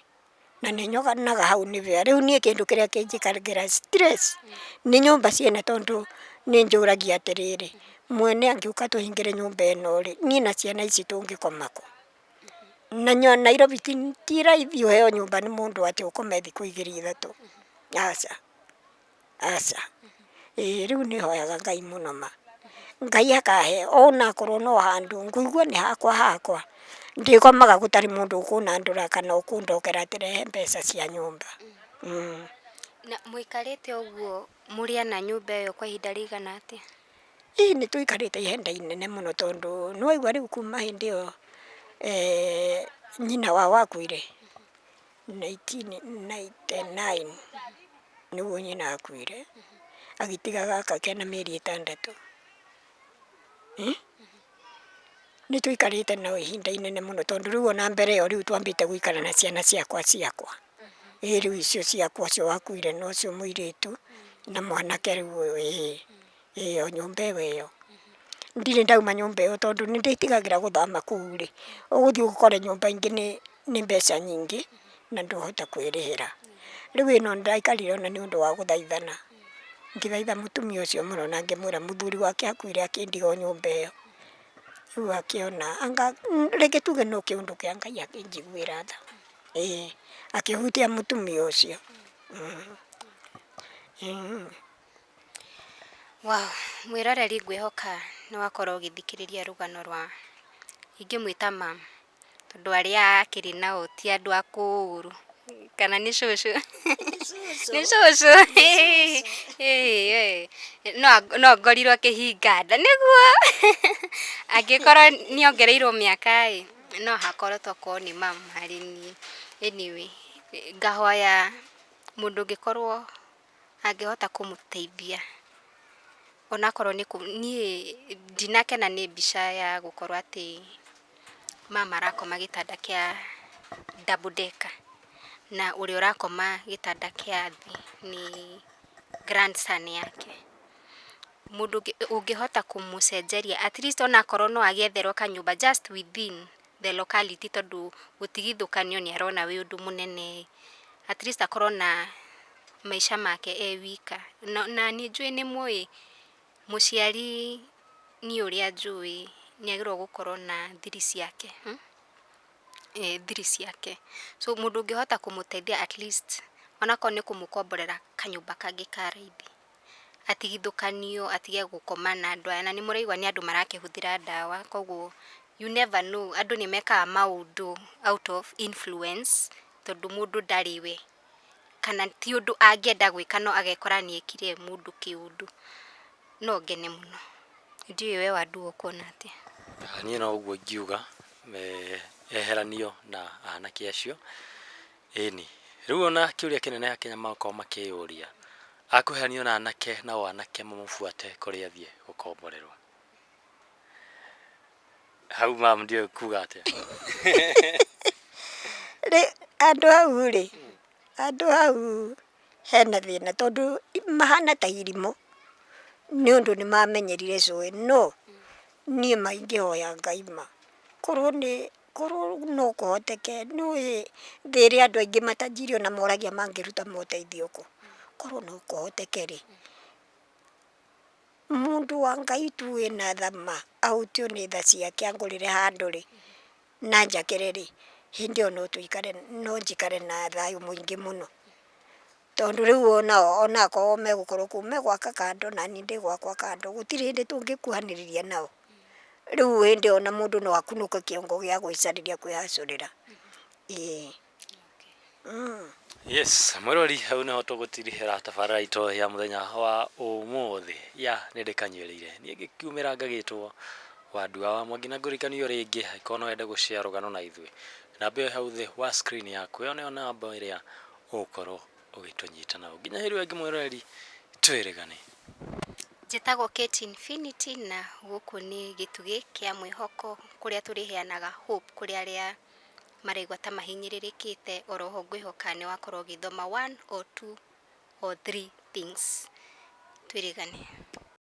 na nĩ nyonaga hau nĩ wega. Rĩu niĩ kĩndũ kĩrĩa kĩnjĩkagĩra stress nĩ nyũmba ciene tondũ nĩ njũragia atĩrĩrĩ, mwene angĩũka atũhingĩre nyũmba ĩno rĩ, niĩ na ciana ici tũngĩkoma kũ? Na Nairobi ti raithi ũheo nyũmba nĩ mũndũ atĩ ũkome thikũ igĩrĩ ithatũ, aca. Aca. Ĩĩ rĩu nĩ hoyaga Ngai mũno ma. Ngai akahe ona akorwo no handũ ngũigua nĩ hakwa hakwa, ndĩkomaga gũtarĩ mũndũ ũkũnandũra kana ũkũndokera atĩ rehe mbeca cia nyũmba. Na mũikarĩte ũguo mũrĩ ana nyũmba ĩyo kwa ihinda rĩigana atĩa? Ĩ nĩ tũikarĩte ihinda inene mũno tondũ nĩ waigua rĩu kuma hĩndĩ ĩyo nyina wao akuire. 1999 nĩguo nyina akuire, agĩtiga gaka kena mĩeri ĩtandatũ. Nĩ tũikarĩte nao ihinda inene mũno tondũ rĩu ona mbere ĩyo rĩu twambĩte gũikara na ciana ciakwa ciakwa. Ĩĩ rĩu icio ciakwa ũcio wakuire na ũcio mũirĩtu na mwanake rĩu ũyũ ĩĩ. Ĩĩ o nyũmba ĩyo ĩyo. Ndirĩ ndauma nyũmba ĩyo tondũ nĩ ndĩtigagĩra gũthama kũu rĩ, ũgũthiĩ ũkore nyũmba ingĩ nĩ nĩ mbeca nyingĩ na ndũhota kwĩrĩhĩra. Rĩu ĩno ndaikarire ona nĩ ũndũ wa gũthaithana, ngĩthaitha mũtumia ũcio mũno na ngĩmwĩra mũthuri wake akuire akĩndiga o nyũmba ĩyo. Rĩu akĩona anga reke tuge no kĩũndũ kĩa Ngai akĩnjiguĩra tha, ĩĩ akĩhutia mũtumia ũcio. Wow, mwĩroreri ngwĩhoka nĩ wakorwo ũgĩthikĩrĩria rũgano rwa ingĩmwĩta mum, tondũ arĩa akĩrĩ nao ti andũ akũrũ, kana nĩ cũcũ? Nĩ cũcũ, no ngorirwo akĩhinga nda, nĩguo angĩkorwo nĩ ongereirwo mĩaka ĩ, no hakorwo tokorwo nĩ mum harĩ niĩ. Anyway, ngahoya mũndũ ũngĩkorwo angĩhota kũmũteithia onakorwo nĩ niĩ ndinakena nĩ mbica ya gũkorwo atĩ mama arakoma gĩtanda kĩa double decker na ũrĩa ũrakoma gĩtanda kĩa thĩ nĩ grandson yake. Mũndũ ũngĩhota kũmũcenjeria at least onakorwo no agĩetherwo kanyũmba just within the locality tondũ gũtigithũkanio nĩ arona wĩ ũndũ mũnene at least akorwo na maica make e wika. Na nĩ njũĩ nĩ mũĩ mũciari niĩ ũrĩa njũĩ nĩ agĩrĩirwo gũkorwo na thiri ciake, thiri ciake. So mũndũ ũngĩhota kũmũteithia at least onakorwo nĩ kũmũkomborera kanyũmba kangĩ ka raithi, atigithũkanio atige gũkoma na andũ aya. Na nĩ mũraigua nĩ andũ marakĩhũthĩra ndawa koguo you never know, andũ nĩ mekaga maũndũ out of influence tondũ mũndũ ndarĩ we. Kana ti ũndũ angĩenda gwĩka no agekora nĩ ekire mũndũ kĩũndũ, no ngene mũno. Ndiũĩ we Wandua ũkuona atĩa? Niĩ no ũguo ingiuga, eheranio na anake acio, ĩni. Rĩu ona kĩũria kĩnene Akenya makorwo makĩyũria, akweheranio na anake nao anake mamũbuate kũrĩa athiĩ gũkomborerwo. Hau ma'am ndiũĩ kuga atĩa. Handũ hau rĩ, handũ hau hena thĩna tondũ mahana ta irimũ nĩ ũndũ nĩ mamenyerire cũĩ no Niĩ ma ingĩhoya Ngai ma, korwo nĩ korwo no kũhoteke, nĩũĩ thĩ ĩrĩ andũ aingĩ matajiri ona moragia mangĩruta moteithio kũ. Korwo no kũhoteke rĩ, mũndũ wa Ngai tu wĩna tha ma, ahutio nĩ tha ciake angũrĩre handũ rĩ, na njakĩre rĩ, hĩndĩ ĩyo no tũikare, no njikare na thayũ mũingĩ mũno. Tondũ rĩu onao onakorwo megũkorwo kũu megwaka kando na niĩ ndĩ gwakwa kando, gũtirĩ hĩndĩ tũngĩkuhanĩrĩria nao. Rĩu hĩndĩ ĩyo ona mũndũ no akunũke kĩongo gĩa gwĩcarĩria kwĩhacũrĩra, ĩĩ. Yes, mwĩrori hau nĩho tũgũtirihĩra tabarĩra itũ ya mũthenya wa ũmũthĩ ya nĩ ndĩkanyuĩrĩire. Niĩ ngĩkiumĩra ngagĩtwo Wandua wa Mwangi na ngũririkanie o rĩngĩ angĩkorwo no wende gũshare rũgano na ithuĩ, namba ĩyo ĩ hau thĩ wa screen yaku, ĩyo nĩyo namba ĩrĩa ũgũkorwo ũgĩtũnyita nayo. Nginya hĩndĩ ĩyo ĩngĩ mwĩroreri, twĩrĩgane. Njĩtagwo Kate Infinity na gũkũ nĩ gĩtugĩ kĩa mwĩhoko kũrĩa tũrĩheanaga hope kũrĩ arĩa maraigua ta mahinyĩrĩrĩkĩte. Oroho ngwĩhoka nĩ wakorwo ũgĩthoma one or two or three things. Twĩrĩgane.